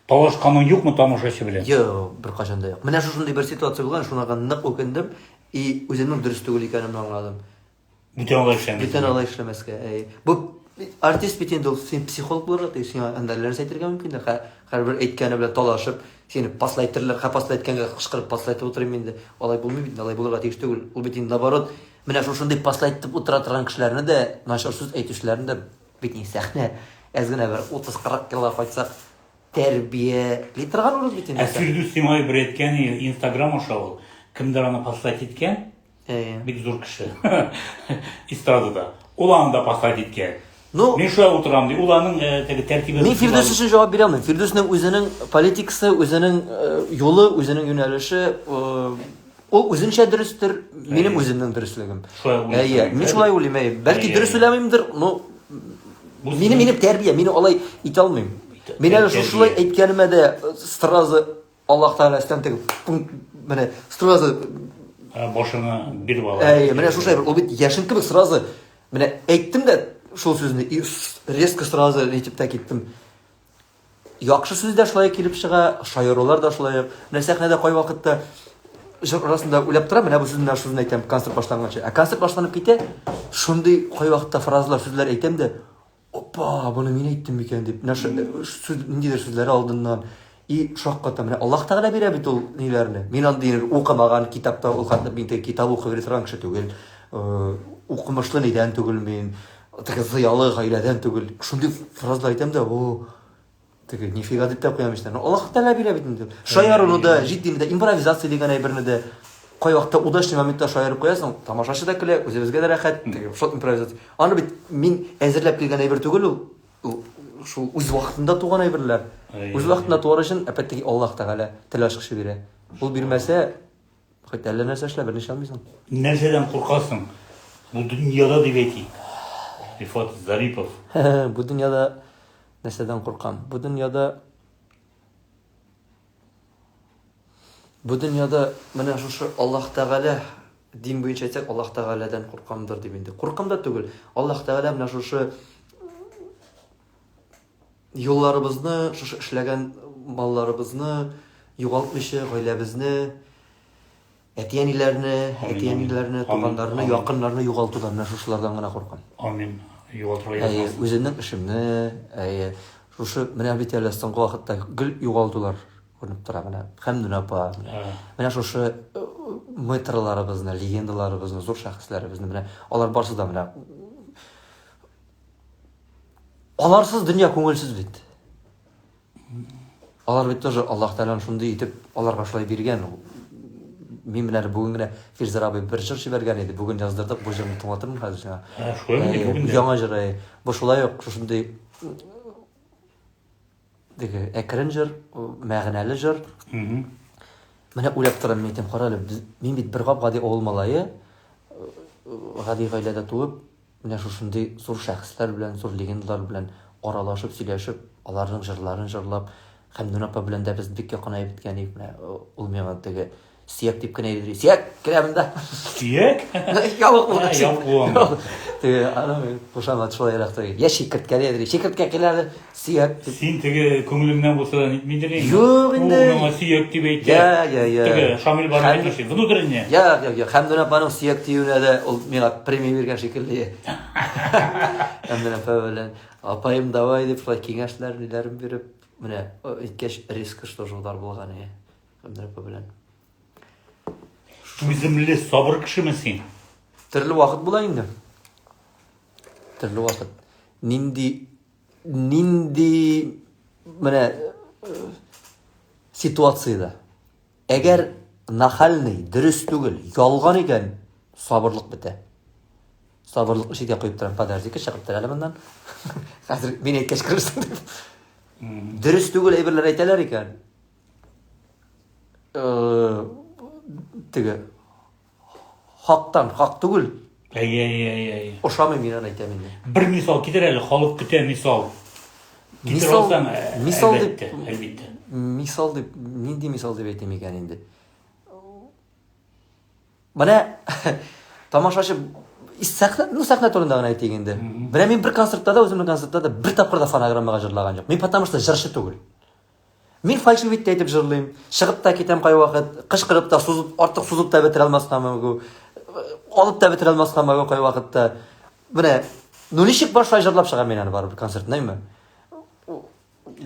Speaker 1: Талашканың юкмы тамашачы белән?
Speaker 2: Юк, беркайчан да юк. Менә шушындый бер ситуация булган, шунага нык үкендем и үземнең дөрес түгел икәнемне аңладым.
Speaker 1: Бүтән алай эшләмәскә.
Speaker 2: Бүтән алай эшләмәскә. Әйе. Бу артист бит инде ул син психолог булырга тиеш, сиңа анда нәрсә әйтергә мөмкиннәр. Һәрбер әйткәне белән талашып, сине паслайтырлар, һәр паслайтканга кычкырып паслайтып утырыйм инде. Алай булмый бит, алай булырга тиеш түгел. Ул бит инде наоборот, менә шушындый паслайтып утыра торган кешеләрне дә, начар сүз әйтүчеләрне дә бит инде сәхнә әз генә бер 30-40 елга кайтсак, тәрбияли торган урын бит инде.
Speaker 1: Ә Фирдүс Тимаев бер әйткән, Инстаграм аша ул, кемдер аны послать иткән, бик зур кеше эстрадада. Ул аны да послать иткән.
Speaker 2: Ну,
Speaker 1: мин шулай утырам ди. Ул аның теге тәртибе.
Speaker 2: Мин Фирдүс өчен җавап бирә алмыйм. Фирдүснең үзенең политикасы, үзенең юлы, үзенең юнәлеше, ул үзенчә дөрестер, минем үземнең дөреслегем. Әйе, мин шулай уйлыйм, әйе. Бәлки дөрес уйламыймдыр, но минем минем тәрбия, мин алай итә алмыйм. Мин әле шушылай әйткәнемә дә сразу Аллаһ Тәгалә өстән теге менә сразу
Speaker 1: башыңа биреп ала.
Speaker 2: Әйе, менә шушылай ул бит яшен кебек сразу менә әйттем дә шул сүзне и резко сразу әйтеп тә киттем. Яхшы сүз дә шулай килеп чыга, шаярулар да шулай. Менә сәхнәдә кайвакытта җыр арасында уйлап торам, менә бу сүзне, менә сүзне әйтәм концерт башланганчы. Ә концерт башланып китә, шундый кайвакытта фразалар, сүзләр әйтәм дә, опа, моны мин әйттем микән дип, менә сүз, ниндидер сүзләр алдыннан и шаккатам. Менә Аллаһ Тәгалә бирә бит ул ниләрне. Мин андый укымаган китапта ул хәтле мин теге китап укып йөри торган кеше түгел. Укымышлы нидән түгел мин. Теге зыялы гаиләдән түгел. Шундый фразалар әйтәм дә, о, Теге нифига дип тә куям ич. Аллаһ Тәгалә бирә бит инде. Шаяруны да, җитдине дә, импровизация дигән әйберне дә. Кайвакытта удачный моментта шаярып куясың, тамашачы да көлә, үзебезгә дә рәхәт. Теге шул импровизация. Аны бит мин әзерләп килгән әйбер түгел ул. Ул шул үз вакытында туган әйберләр. Үз вакытында туар өчен, опять-таки, Аллаһ Тәгалә тел ачкычы бирә. Ул бирмәсә, хоть әллә нәрсә эшлә, берни эшли алмыйсың.
Speaker 1: Нәрсәдән куркасың? Бу дөньяда дип әйтик. Рифат Зарипов.
Speaker 2: Бу дөньяда нәрсәдән куркам? Бу дөньяда Бу дөньяда менә шушы Аллаһ Тәгалә дин буенча әйтсәк, Аллаһ Тәгаләдән куркамдыр дип инде. Куркам да түгел. Аллаһ Тәгалә менә шушы юлларыбызны, шушы эшләгән малларыбызны югалтмыйча, гаиләбезне, әти-әниләрне, әти-әниләрне, туганнарны, якыннарны югалтудан менә шушылардан гына куркам.
Speaker 1: Амин. Югалтырга язмасын.
Speaker 2: Үземнең эшемне, әйе, шушы менә бит әле соңгы вакытта гел югалтулар күренеп тора менә. Хәмдүнә апа, менә шушы э, мэтрларыбызны, легендаларыбызны, зур шәхесләребезне менә алар барысы да менә аларсыз дөнья күңелсез бит. Алар бит тоже Аллаһ Тәгаләнең шундый итеп аларга шулай биргән. Мин менә әле бүген генә Фирзәр абый бер җыр җибәргән иде. Бүген яздырдык, бу җырны тыңлатырмын хәзер сиңа.
Speaker 1: Ә, шулаймыни бүген дә?
Speaker 2: Яңа җыр, әйе. Бу шулай ук шушындый теге әкрен җыр, мәгънәле җыр. Менә уйлап торам, мин әйтәм, кара әле, мин бит бер гап-гади авыл малае, гади гаиләдә туып, Менә шушындый зур шәхесләр белән, зур легендалар белән аралашып, сөйләшеп, аларның җырларын җырлап, Хәмдүнә апа белән дә без бик якынаеп беткән идек. Менә ул миңа теге сөяк дип кенә йөри. Сөяк, керә монда.
Speaker 1: Сөяк?
Speaker 2: Ябык булган.
Speaker 1: Ябык булган.
Speaker 2: Теге аның кушаматы шулайрак теге. Я чикерткә дидер. Чикерткә килә әле. Сөяк
Speaker 1: дип. Син теге күңелеңнән булса да нитмидер инде.
Speaker 2: Юк инде.
Speaker 1: Ул миңа сөяк дип әйтә.
Speaker 2: Я, я, я.
Speaker 1: Теге Шамил бар әйтмешли. Внутренне.
Speaker 2: Я, я, я. Хәмдүнә апаның сөяк диюенә дә ул миңа премия биргән шикелле. Хәмдүнә апа белән апаем давай дип шулай киңәшләр, ниләрен биреп, менә әйткәч, резко что же удар булган иде. Хәмдүнә апа белән.
Speaker 1: Түземле, сабыр кешеме син?
Speaker 2: Төрле вакыт була инде. Төрле вакыт. Нинди нинди менә э, ситуациядә әгәр нахальный дөрес түгел ялган икән сабырлык бетә сабырлыкны читкә куеп торам подожди-ка чыгып тор әле моннан хәзер мин әйткәч керерсең дип дөрес түгел әйберләр әйтәләр икән э, теге Хактан, хак түгел.
Speaker 1: Әйе, әйе, әйе, әйе.
Speaker 2: Ошамый мин аны әйтәм инде.
Speaker 1: Бер мисал китер әле, халык көтә мисал. Китер
Speaker 2: Мисал,
Speaker 1: алсаң, э,
Speaker 2: мисал дип,
Speaker 1: әлбәттә, әлбәттә.
Speaker 2: Мисал дип, нинди мисал дип әйтим икән инде? Менә тамашачы сәхнә, ну сәхнә турында гына әйтик инде. Менә мин бер концертта да, үземнең концертта да бер тапкыр да фонограммага җырлаган юк. Мин потому что җырчы түгел. Мин фальшивить тә итеп җырлыйм. Чыгып та китәм кайвакыт, кычкырып та, сузып, артык сузып та бетерә алмаска могу. Алып та бетерә алмаска могу кайвакытта. Менә, ну ничек бар шулай җырлап чыгам мин аны барыбер концертны, әйме?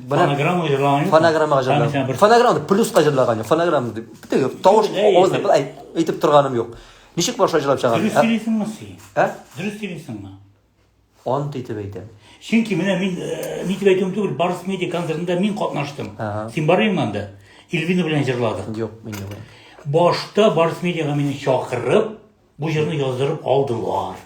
Speaker 1: Фонограмма җырлаган юк.
Speaker 2: Фонограммага җырлаган. Фонограмма плюска җырлаган юк. Фонограмма дип. Теге тавыш авызны былай әйтеп торганым юк. Ничек бар шулай җырлап чыгам.
Speaker 1: Дөрес сөйлисеңме син?
Speaker 2: Ә?
Speaker 1: Дөрес сөйлисеңме?
Speaker 2: Ант итеп әйтәм.
Speaker 1: Чөнки менә мин э, ни дип әйтүем түгел, Барс Медиа концертында мин катнаштым.
Speaker 2: Ага.
Speaker 1: Син бар идеңме анда? Эльвина белән җырладык.
Speaker 2: Юк, мин юк.
Speaker 1: Башта Барс Медиага мине чакырып, бу җырны яздырып алдылар.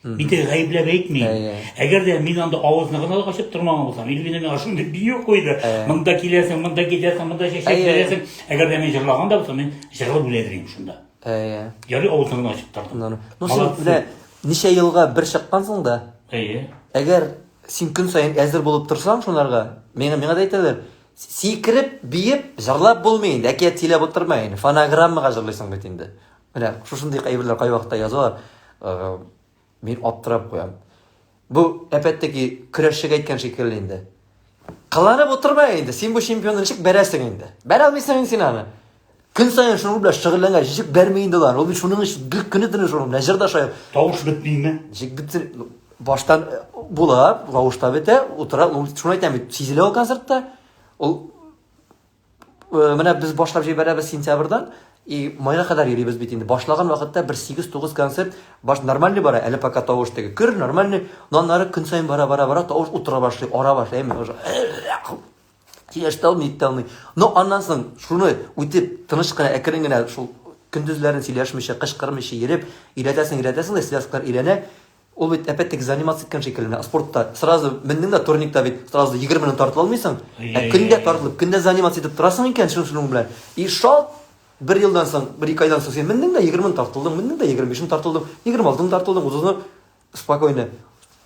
Speaker 1: Мин теге гаепләп әйтмим.
Speaker 2: Әйе.
Speaker 1: Әгәр дә мин анда авызны гына ачып тормаган булсам, Эльвина миңа шундый бию куйды. Монда киләсең, монда китәсең, монда чәчәк
Speaker 2: Әйе.
Speaker 1: бирәсең. Әгәр дә мин җырлаган да булсам, мин җырлап үлә идем шунда.
Speaker 2: Әйе.
Speaker 1: Ярый авызны гына ачып тордым.
Speaker 2: Ну, ну син
Speaker 1: Молодцы.
Speaker 2: менә ничә елга бер чыккансың да.
Speaker 1: Әйе.
Speaker 2: Әгәр син көн саен әзер булып торсаң шунарга, миңа миңа да әйтәләр, сикереп, биеп, җырлап булмый инде, әкият сөйләп утырма инде, фонограммага җырлыйсың бит инде. Менә шушындый әйберләр кайвакытта язалар. Э, мин аптырап куям. Бу, опять-таки, көрәшчегә әйткән шикелле инде. Кыланып утырма инде, син бу чемпионны ничек бәрәсең инде? Бәрә алмыйсың инде син аны. Көн саен шуның белән шөгыльләнгән, ничек бәрми инде алар? Ул бит шуның өчен гел көне төне шуның белән җыр да шаяр.
Speaker 1: Тавыш бетмиме?
Speaker 2: Ничек бетсен? Баштан э, була, тавыш та бетә, утыра, ну, шуны әйтәм бит, сизелә ул концертта. Ул Э, менә без башлап җибәрәбез сентябрьдан и майга кадәр йөрибез бит инде. Башлаган вакытта бер 8-9 концерт баш нормальный бара, әле пока тавыш теге көр нормальный, но аннары көн саен бара бара бара тавыш утыра башлый, ара башлый, әйме уже. Сөйләшә алмый, итә алмый. Но аннан соң шуны үтеп, тыныч кына, әкрен генә шул көндезләрен сөйләшмичә, кычкырмыйча йөреп, өйрәтәсең, өйрәтәсең дә, связкалар өйрәнә. Ул бит опять-таки заниматься иткән шикелле менә спортта. Сразу мендең дә турникта бит сразу 20 минут тартыла алмыйсың. Ә көндә тартылып, көндә заниматься итеп торасың икән шуның белән. И шалт бер елдан соң, бер ике айдан соң син мендең дә 20 тартылдың, мендең дә 25 тартылдың, 26 тартылдың, 30-ны спокойно.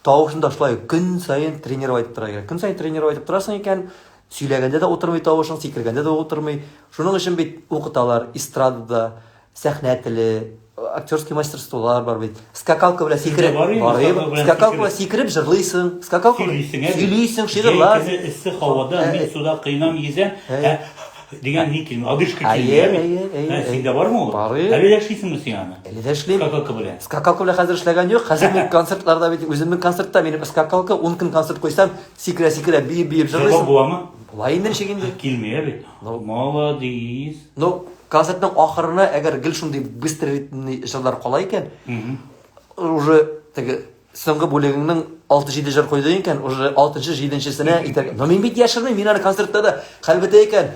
Speaker 2: Тавышын да шулай көн саен тренировать итеп торырга кирәк. Көн саен тренировать итеп торасың икән, сөйләгәндә дә утырмый тавышың, сикергәндә дә утырмый. Шуның өчен бит укыталар эстрадада, сәхнә теле, актерский мастерстволар бар бит. Скакалка белән сикереп, скакалка белән сикереп җырлыйсың, скакалка белән сөйлисең, шигырьләр.
Speaker 1: Җәй көне эссе һавада мин суда кыйнам йөзәм, ә дигән ни килми, одышка килми.
Speaker 2: Әйе, әйе, әйе.
Speaker 1: Синдә бармы ул?
Speaker 2: Бар.
Speaker 1: Әле дә эшлисеңме син аны?
Speaker 2: Әле дә эшлим.
Speaker 1: Скакалка белән.
Speaker 2: Скакалка белән хәзер эшләгән юк. Хәзер мин концертларда бит үземнең концертта минем скакалка 10 көн концерт куйсам, сикерә-сикерә, биеп-биеп
Speaker 1: җырлыйсың. Җырлап буламы?
Speaker 2: Була инде ничек инде?
Speaker 1: Килми бит. Молодец.
Speaker 2: Ну, концертның ахырына әгәр гел шундый быстрый ритмный җырлар кала икән, уже теге соңгы бүлегеңнең 6-7 җыр куйдың икән, уже 6-нчы, 7-нчесенә итәргә. Но мин бит яшермим, мин аны концертта да хәл бетә икән.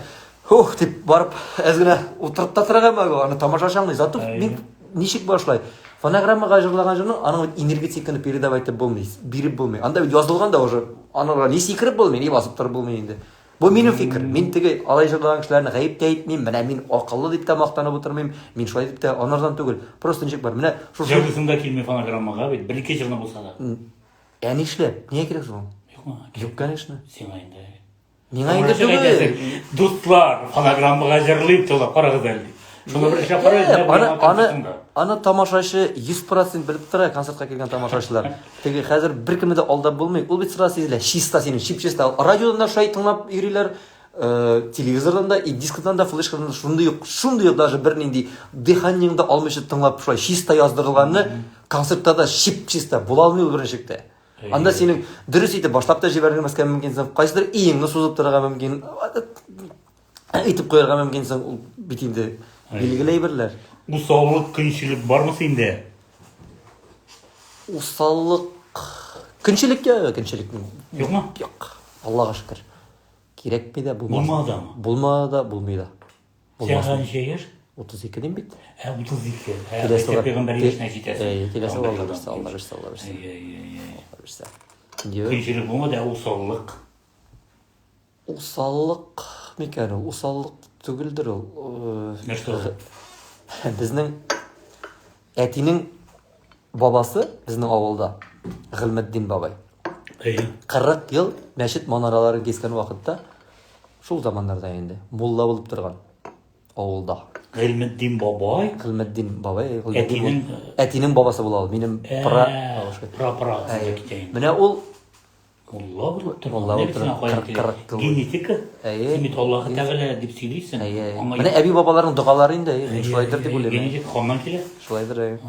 Speaker 2: Хух, дип барып әз генә утырып та торырга могу, аны тамашачы аңлый. Зато мин ничек башлай? Фонограммага җырлаган җырның аның бит энергетиканы передавать итеп булмый, биреп булмый. Анда бит язылган да уже, аны ни сикереп булмый, ни басып торып булмый инде. Бу минем фикер. Мин теге алай җырлаган кешеләрне гаеп тә итмим. Менә мин акыллы дип тә мактанып утырмыйм. Мин шулай дип тә анардан түгел. Просто ничек бар. Менә
Speaker 1: шушы Җырлыйсың да килми фонограммага бит. Бер-ике җырны булса да.
Speaker 2: Ә нишләп? Нигә кирәк соң?
Speaker 1: Юкмы?
Speaker 2: Юк, конечно.
Speaker 1: Сиңа инде.
Speaker 2: Миңа инде түгел.
Speaker 1: Дуслар, фонограммага җырлыйм, тыңлап карагыз әле. Шуны бер эшләп карагыз,
Speaker 2: аны, аны, аны тамашачы 100% белеп тора, концертка килгән тамашачылар. Теге хәзер беркемне дә алдап булмый. Ул бит сразу сизелә, чиста синең, чип-чиста. Радиодан да шулай тыңлап йөриләр, э, телевизордан да, и дискодан да, флешкадан да шундый ук, шундый ук даже бернинди дыханиең дә алмыйча тыңлап шулай чиста яздырылганны концертта да чип-чиста була алмый ул берничек тә. Анда синең дөрес итеп башлап та җибәрмәскә мөмкинсең, кайсыдыр иеңне сузып торырга мөмкин, итеп куярга мөмкинсең, ул бит инде билгеле әйберләр.
Speaker 1: Усаллык, көнчелек бармы синдә?
Speaker 2: Усаллык, көнчелек я, көнчелек.
Speaker 1: Юкмы?
Speaker 2: Юк. Аллага шөкер. Кирәкми дә, булмас.
Speaker 1: Булмады дамы?
Speaker 2: Булмады да, булмый да.
Speaker 1: Сиңа ничә яшь?
Speaker 2: 32 дим бит.
Speaker 1: Ә, 32. Ә, Киләсе пәйгамбәр яшенә җитәсең.
Speaker 2: Әйе, киләсе Алла бирсә, Алла бирсә, Алла бирсә.
Speaker 1: Әйе, әйе, әйе.
Speaker 2: Алла бирсә.
Speaker 1: Көнчелек булмады, ә усаллык.
Speaker 2: Усаллык микән ул? Усаллык түгелдер ул.
Speaker 1: Нәрсә ул?
Speaker 2: Безнең әтинең бабасы безнең авылда Гыйлметдин бабай.
Speaker 1: Әйе.
Speaker 2: 40 ел мәчет манараларын кискән вакытта, шул заманнарда инде, мулла булып торган авылда.
Speaker 1: Гыйлметдин бабай?
Speaker 2: Гыйлметдин бабай.
Speaker 1: Әтинең
Speaker 2: әтинең бабасы була ул. Минем пра
Speaker 1: пра пра китә инде.
Speaker 2: Менә ул
Speaker 1: Мулла булып торган.
Speaker 2: Мулла булып торган.
Speaker 1: Генетика.
Speaker 2: Әйе.
Speaker 1: Син бит Аллаһы Тәгалә дип сөйлисең.
Speaker 2: Әйе. Менә әби бабаларның догалары инде, мин шулайдыр дип уйлыйм.
Speaker 1: Генетика каннан килә.
Speaker 2: Шулайдыр, әйе.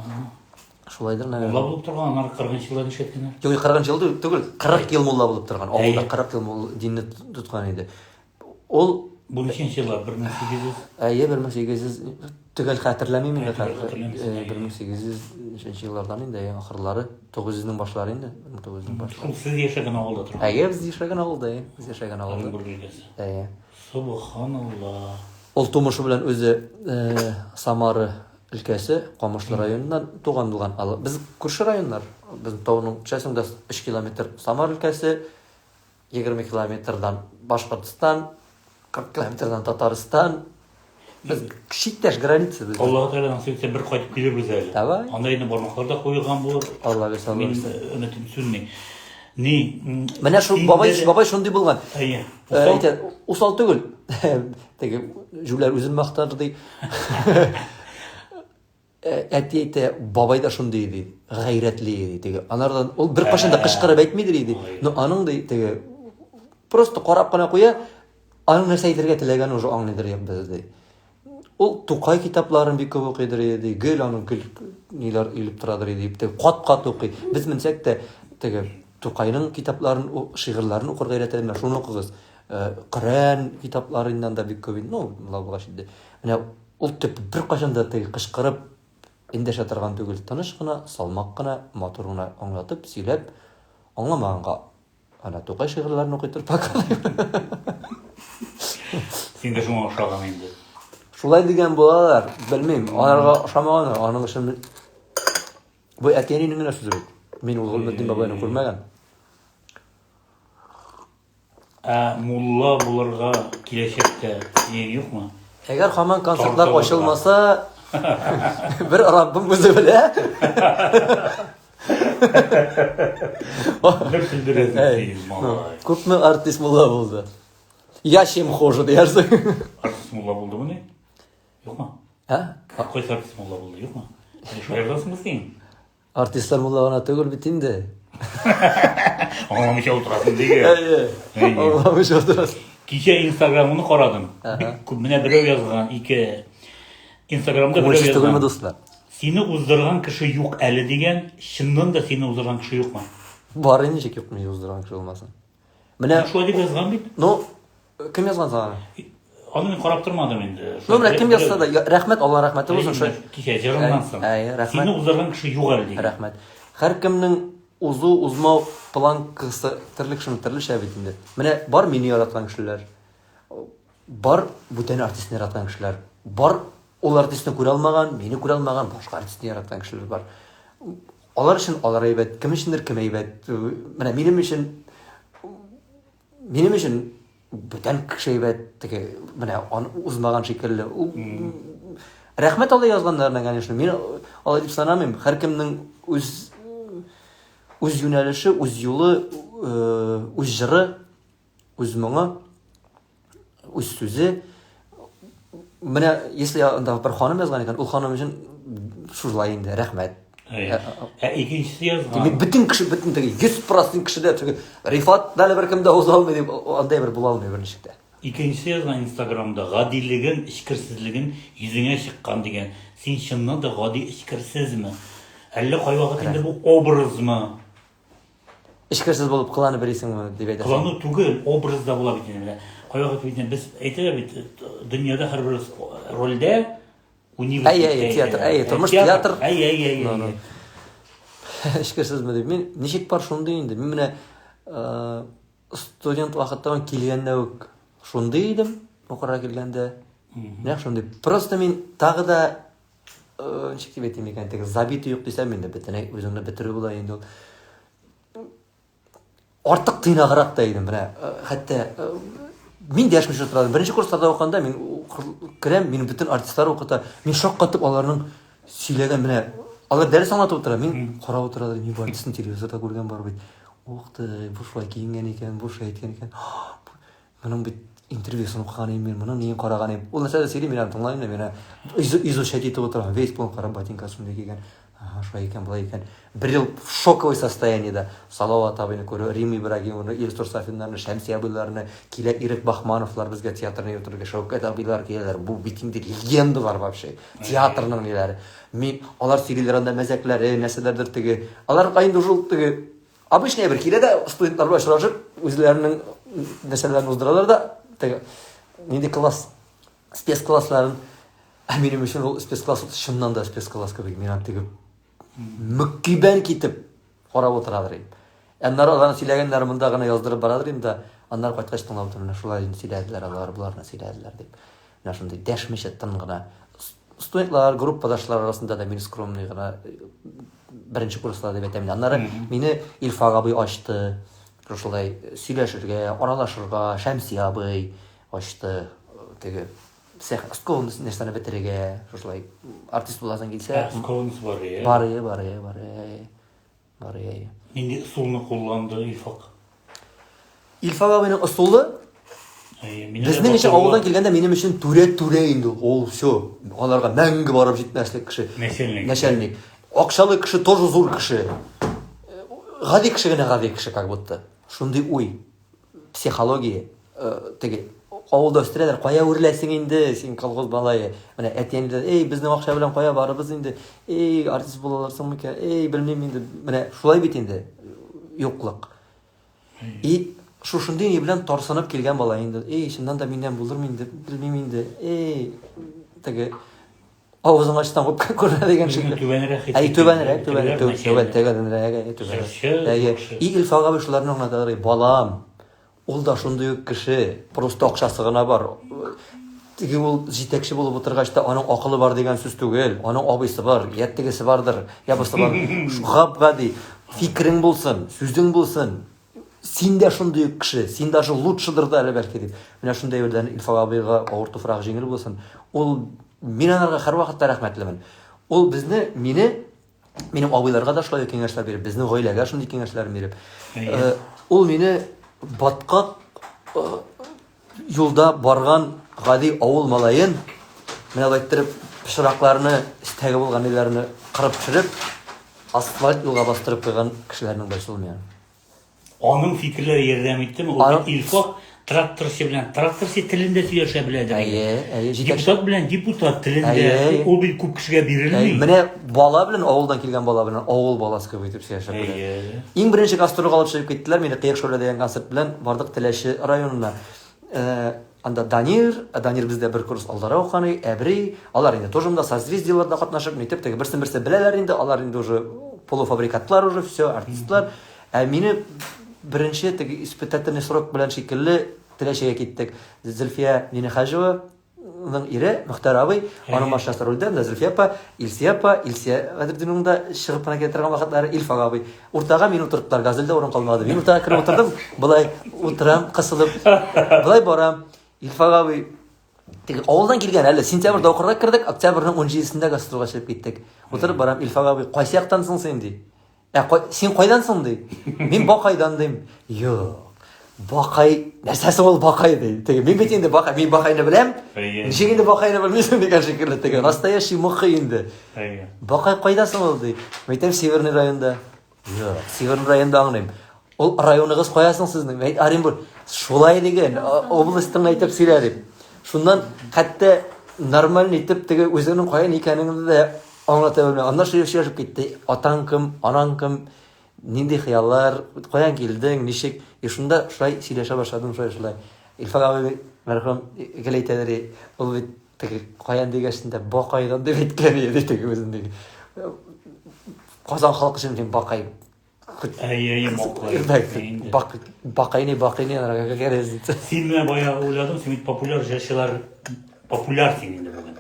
Speaker 2: Шулайдыр,
Speaker 1: наверное. Мулла булып торган, аннары 40 елда нишләткәннәр?
Speaker 2: Юк, 40 ел түгел, 40 ел мулла булып торган. Авылда 40 ел динне тоткан иде. Ул
Speaker 1: Бу ничәнче еллар? 1800?
Speaker 2: Әйе, 1800 төгәл хәтерләмим инде хәзер. 1800 ничәнче еллардан инде, әйе, ахырлары, 900-нең башлары инде, 1900-нең башлары.
Speaker 1: Ул сез яшәгән авылда торган.
Speaker 2: Әйе, без яшәгән авылда, әйе, без яшәгән авылда.
Speaker 1: Оренбург өлкәсе.
Speaker 2: Әйе.
Speaker 1: Субханалла.
Speaker 2: Ул тумышы белән үзе Самара өлкәсе Камышлы районыннан туган булган. Без күрше районнар. Безнең тауның төшәсең дә 3 километр Самара өлкәсе, 20 километрдан Башкортстан, 40 километрдан Татарстан. Без чиктәш граница безнең.
Speaker 1: Аллаһы Тәгалә насыйп итсә бер кайтып килербез әле.
Speaker 2: Давай.
Speaker 1: Анда инде бармаклар да куелган булыр.
Speaker 2: Алла бирсә, Алла
Speaker 1: Минем
Speaker 2: бирсә.
Speaker 1: өметем сүнми. Ни?
Speaker 2: Менә шул бабай, бабай шундый булган.
Speaker 1: Әйе.
Speaker 2: Усал? Әйтә, усал түгел. Теге җүләр үзен мактар ди. Әти әйтә, бабай да шундый ди, гайрәтле ди теге. Анардан ул беркайчан да кычкырып әйтмидер иде. Но аның ди теге просто карап кына куя, аның нәрсә әйтергә теләгәнен уже аңлыйдыр юк без ди. Ул Тукай китапларын бик күп укыйдыр иде ди. Гел аның гел ниләр өелеп торадыр иде дип, кат-кат укый. Без менсәк тә теге Тукайның китапларын, шигырьләрен укырга өйрәтә, менә шуны укыгыз. Коръән китапларыннан да бик күп инде, ну, мулла булгач инде. Менә ул төп беркайчан да теге кычкырып эндәшә торган түгел. Тыныч кына, салмак кына, матур гына аңлатып, сөйләп, аңламаганга ана Тукай шигырьләрен укый торып пока.
Speaker 1: Син дә шуңа охшаган инде.
Speaker 2: Шулай дигән булалар, белмим. Аларга ошамаган, аның өчен бу әти-әнинең генә сүзе бит. Мин ул Гыйльметдин бабайны күрмәгән.
Speaker 1: Ә мулла булырга киләчәктә ниең юкмы?
Speaker 2: Әгәр һаман концертлар ачылмаса, бер Раббым үзе белә.
Speaker 1: Бер көлдерәсең син, малай.
Speaker 2: Күпме артист мулла булды? Я чем хуже, диярсең.
Speaker 1: Артист мулла булдымыни? Юкмы?
Speaker 2: Ә?
Speaker 1: Кайсы артист мулла булды, юкмы? Шаяртасыңмы син?
Speaker 2: Артистлар мулла гына түгел бит инде.
Speaker 1: Аңламыйча утырасың диге.
Speaker 2: Әйе. Аңламыйча утырасың.
Speaker 1: Кичә Инстаграмны карадым. Бик күп менә берәү язган, ике. Инстаграмда берәү
Speaker 2: язган. Түгелме, дуслар?
Speaker 1: Сине уздырган кеше юк әле дигән, чыннан да сине уздырган кеше юкмы?
Speaker 2: Бар, ничек юк, мине уздырган кеше булмасын. Менә
Speaker 1: шулай дип язган бит.
Speaker 2: Ну, кем язган саңа?
Speaker 1: Аны мин карап тормадым инде.
Speaker 2: Ну, менә кем язса да, рәхмәт, Алла рәхмәте булсын. Шулай.
Speaker 1: Кичә җырыннан соң.
Speaker 2: Әй, рәхмәт.
Speaker 1: Сине уздырган кеше юк әле дигән.
Speaker 2: Рәхмәт. Һәркемнең узу, узмау планкасы төрле кешенең төрлечә бит инде. Менә бар мине яраткан кешеләр. Бар бүтән артистны яраткан кешеләр. Бар ул артистны күрә алмаган, мине күрә алмаган башка артистны яраткан кешеләр бар. Алар өчен алар әйбәт, кем өчендер кем әйбәт. Менә минем өчен минем өчен бүтән кеше әйбәт, теге менә аны узмаган шикелле. Ул рәхмәт алай язганнарына, конечно. Мин алай дип санамыйм. Һәркемнең үз үз юнәлеше, үз юлы, үз җыры, үз моңы. Үз сүзе. Менә если анда бер ханым язган икән, ул ханым өчен шулай инде, рәхмәт.
Speaker 1: Ә икенчесе язган.
Speaker 2: Мин бөтен кеше, бөтен теге 100% кеше дә теге Рифат әле беркем дә уза алмый дип, андай бер була алмый берничек тә.
Speaker 1: Икенчесе язган Инстаграмда, гадилеген, эчкерсезлеген йөзеңә чыккан дигән. Син чыннан да гади эчкерсезме? Әллә кайвакыт инде бу образмы?
Speaker 2: Эчкерсез булып кыланып йөрисеңме, дип әйтәсең.
Speaker 1: Кылану түгел, образ да була бит инде менә. Кайвакыт бит инде без әйтәләр бит, дөньяда һәрбер рольдә уйныйбыз.
Speaker 2: Әй, әй, театр, әй, тормыш театр.
Speaker 1: Әй, әй, әй, әй.
Speaker 2: Эчкерсезме дип. Мин ничек бар шундый инде. Мин менә студент вакыттан килгәндә үк шундый идем, укырга килгәндә. Нәкъ шундый. Просто мин тагы да ничек дип әйтим икән, теге забитый юк дисәм инде, бөтенләй үзеңне бетерү була инде ул. Артык тыйнаграк та идем, менә, хәтта мин дәшмичә утыра идем. Беренче курсларда укыганда мин керәм, мине бөтен артистлар укыта. Мин шаккатып аларның сөйләгән, менә, алар дәрес аңлатып утыра, мин карап утыра идем, мин бу артистны телевизорда күргән бар бит. Ух ты, бу шулай киенгән икән, бу шулай әйткән икән. Моның бит интервьюсын укыган идем мин, моның ниен караган идем. Ул нәрсә сөйли, мин аны тыңлаймын да, мин изучать итеп утырам. Весь план карап, ботинкасы шундый кигән. Ага, шулай икән, болай икән. Бер ел в шоковый состояниедә. Салават абыйны күрү, Рим Ибрагимовны, Илсур Сафиннарны, Шәмси абыйларны, килә Ирек Бахмановлар безгә театрны йөртергә, Шәүкәт абыйлар киләләр. Бу бит инде легендалар вообще. Театрның ниләре. Мин, алар сөйлиләр анда мәзәкләре, нәрсәләрдер теге. Алар инде уже теге Обычный бер килә дә студентлар белән очрашып, үзләренең нәрсәләрен уздыралар да, теге нинди класс, спецклассларын. Ә минем өчен ул спецкласс чыннан да спецкласс кебек. Мин аны теге мөкибән китеп карап утырадыр идем. Аннары аларның сөйләгәннәрен монда гына яздырып барадыр идем дә, аннары кайткач тыңлап утырам, менә шулай инде сөйләделәр алар, боларны сөйләделәр дип. Менә шундый дәшмичә тын гына. Студентлар, группадашлар арасында да мин скромный гына беренче курслар дип әйтәм. Аннары мине Илфак абый ачты. Шулай сөйләшергә, аралашырга Шәмси абый ачты. Теге скованность нәрсәне бетерергә, шушылай артист буласың килсә.
Speaker 1: Скованность бар, иә.
Speaker 2: Бар, бар, бар. Бар, иә.
Speaker 1: Нинди ысулны кулланды Илфак?
Speaker 2: Илфак абыйның ысулы безнең өчен авылдан килгәндә минем өчен түрә-түрә инде ул. Ул все, аларга мәңге барып җитмәслек кеше.
Speaker 1: Начальник.
Speaker 2: Начальник. Акчалы кеше тоже зур кеше. Гади кеше генә гади кеше как будто. Шундый уй, психология, теге авылда үстерәләр, кая үреләсең инде, син колхоз малае. Менә әти-әниләр, эй, безнең акча белән кая барыбыз инде, эй, артист була алырсың микән, эй, белмим инде. Менә шулай бит инде, юклык. И шушындый ни белән тарсынып килгән бала инде. Эй, чыннан да миннән булырмы инде, белмим инде. Эй, теге авызың ачсаң үпкә күренә дигән шикелле.
Speaker 1: Түбәнрәк хис.
Speaker 2: Әй, түбәнрәк, түбәнрәк, түбән, түбәнрәк, әй, түбәнрәк.
Speaker 1: Җырчы.
Speaker 2: И Илфак абый шуларны аңлата, балам. Ул да шундый ук кеше, просто акчасы гына бар. Теге ул җитәкче булып утыргач та аның акылы бар дигән сүз түгел. Аның абыйсы бар, я тегесе бардыр, я бусы бар. Гап-гади фикерең булсын, сүзең булсын. Син дә шундый ук кеше, син даже лучшедыр да әле бәлки дип. Менә шундый әйбердән Илфак абыйга авыр туфрак җиңел булсын. Ул мин анарга һәрвакытта рәхмәтлемен. Ул безне, мине Минем абыйларга да шулай киңәшләр биреп, безнең гаиләгә шундый киңәшләр биреп. Э, ул мине баткак э, юлда барган гади авыл малаен менә болай иттереп пычракларны, өстәге булган ниләрне кырып төшереп, асфальт юлга бастырып куйган кешеләрнең берсе ул миңа.
Speaker 1: Аның фикерләре ярдәм иттеме? Ул бит Илфак тракторчы белән тракторчы телендә сөйләшә беләдер.
Speaker 2: Әйе, әйе,
Speaker 1: җитәкче. Депутат белән депутат телендә. Әйе. Ул бит күп кешегә бирелми.
Speaker 2: Менә бала белән авылдан килгән бала белән авыл баласы кебек итеп сөйләшә белә.
Speaker 1: Әйе.
Speaker 2: Иң беренче гастрольгә алып чыгып киттеләр мине Кыек Шәүлә дигән концерт белән бардык Теләче районына. Э, анда Данир, Данир бездә бер курс алдарак укыган, Әбри, алар инде тоже монда созвездиеларда катнашып, нитеп, теге берсен-берсе беләләр инде, алар инде уже полуфабрикатлар уже, все, артистлар. Ә мине беренче теге испытательный срок белән шикелле Теләчегә киттек. Зөлфия Минехаҗева ның ире Мөхтәр абый, аның машинасы рульдә, менә Зөлфия апа, Илсия апа, Илсия Бәдретдиновның да чыгып кына килә торган вакытлары, Илфак абый. Уртага мине утырттылар, газельдә урын калмады. Мин уртага кереп утырдым, болай утырам, кысылып, болай барам. Илфак абый теге авылдан килгән әле сентябрьдә укырга кердек, октябрьнең 17-сендә гастрольгә чыгып киттек. Утырып барам, Илфак абый, кайсы яктан соң син ди. Ә син кайдан соң ди? Мин Бакайдан дим. Юк. Бакай, нәрсәсе ул Бакай ди. Теге мин бит инде Бакай, мин Бакайны беләм. Ничек инде Бакайны белмисең дигән шикелле теге настоящий мухи инде. Бакай кайда соң ул ди. Мин әйтәм Северный районда. Юк, Северный районда аңлыйм. Ул районыгыз кая соң сезнең? Әйт, Оренбург. Шулай диген, областьны әйтеп сөйлә дип. Шуннан хәтта нормальный итеп теге үзеңнең каян икәнеңне дә аңлата белмәй. Аннан шулай сөйләшеп китте. Атаң кем, анаң кем, нинди хыяллар, каян килдең, ничек? И шунда шулай сөйләшә башладым, шулай шулай. Илфак абый мәрхүм гел әйтәдер, ул бит теге каян дигәч дә Бакайдан дип әйткән иде теге үзен. Казан халкы өчен мин Бакай.
Speaker 1: Әй, әй, Бакай.
Speaker 2: Бакай не, Бакай не, какая разница.
Speaker 1: Син менә бая уйладым, син бит популяр җырчылар, популяр син инде бүген.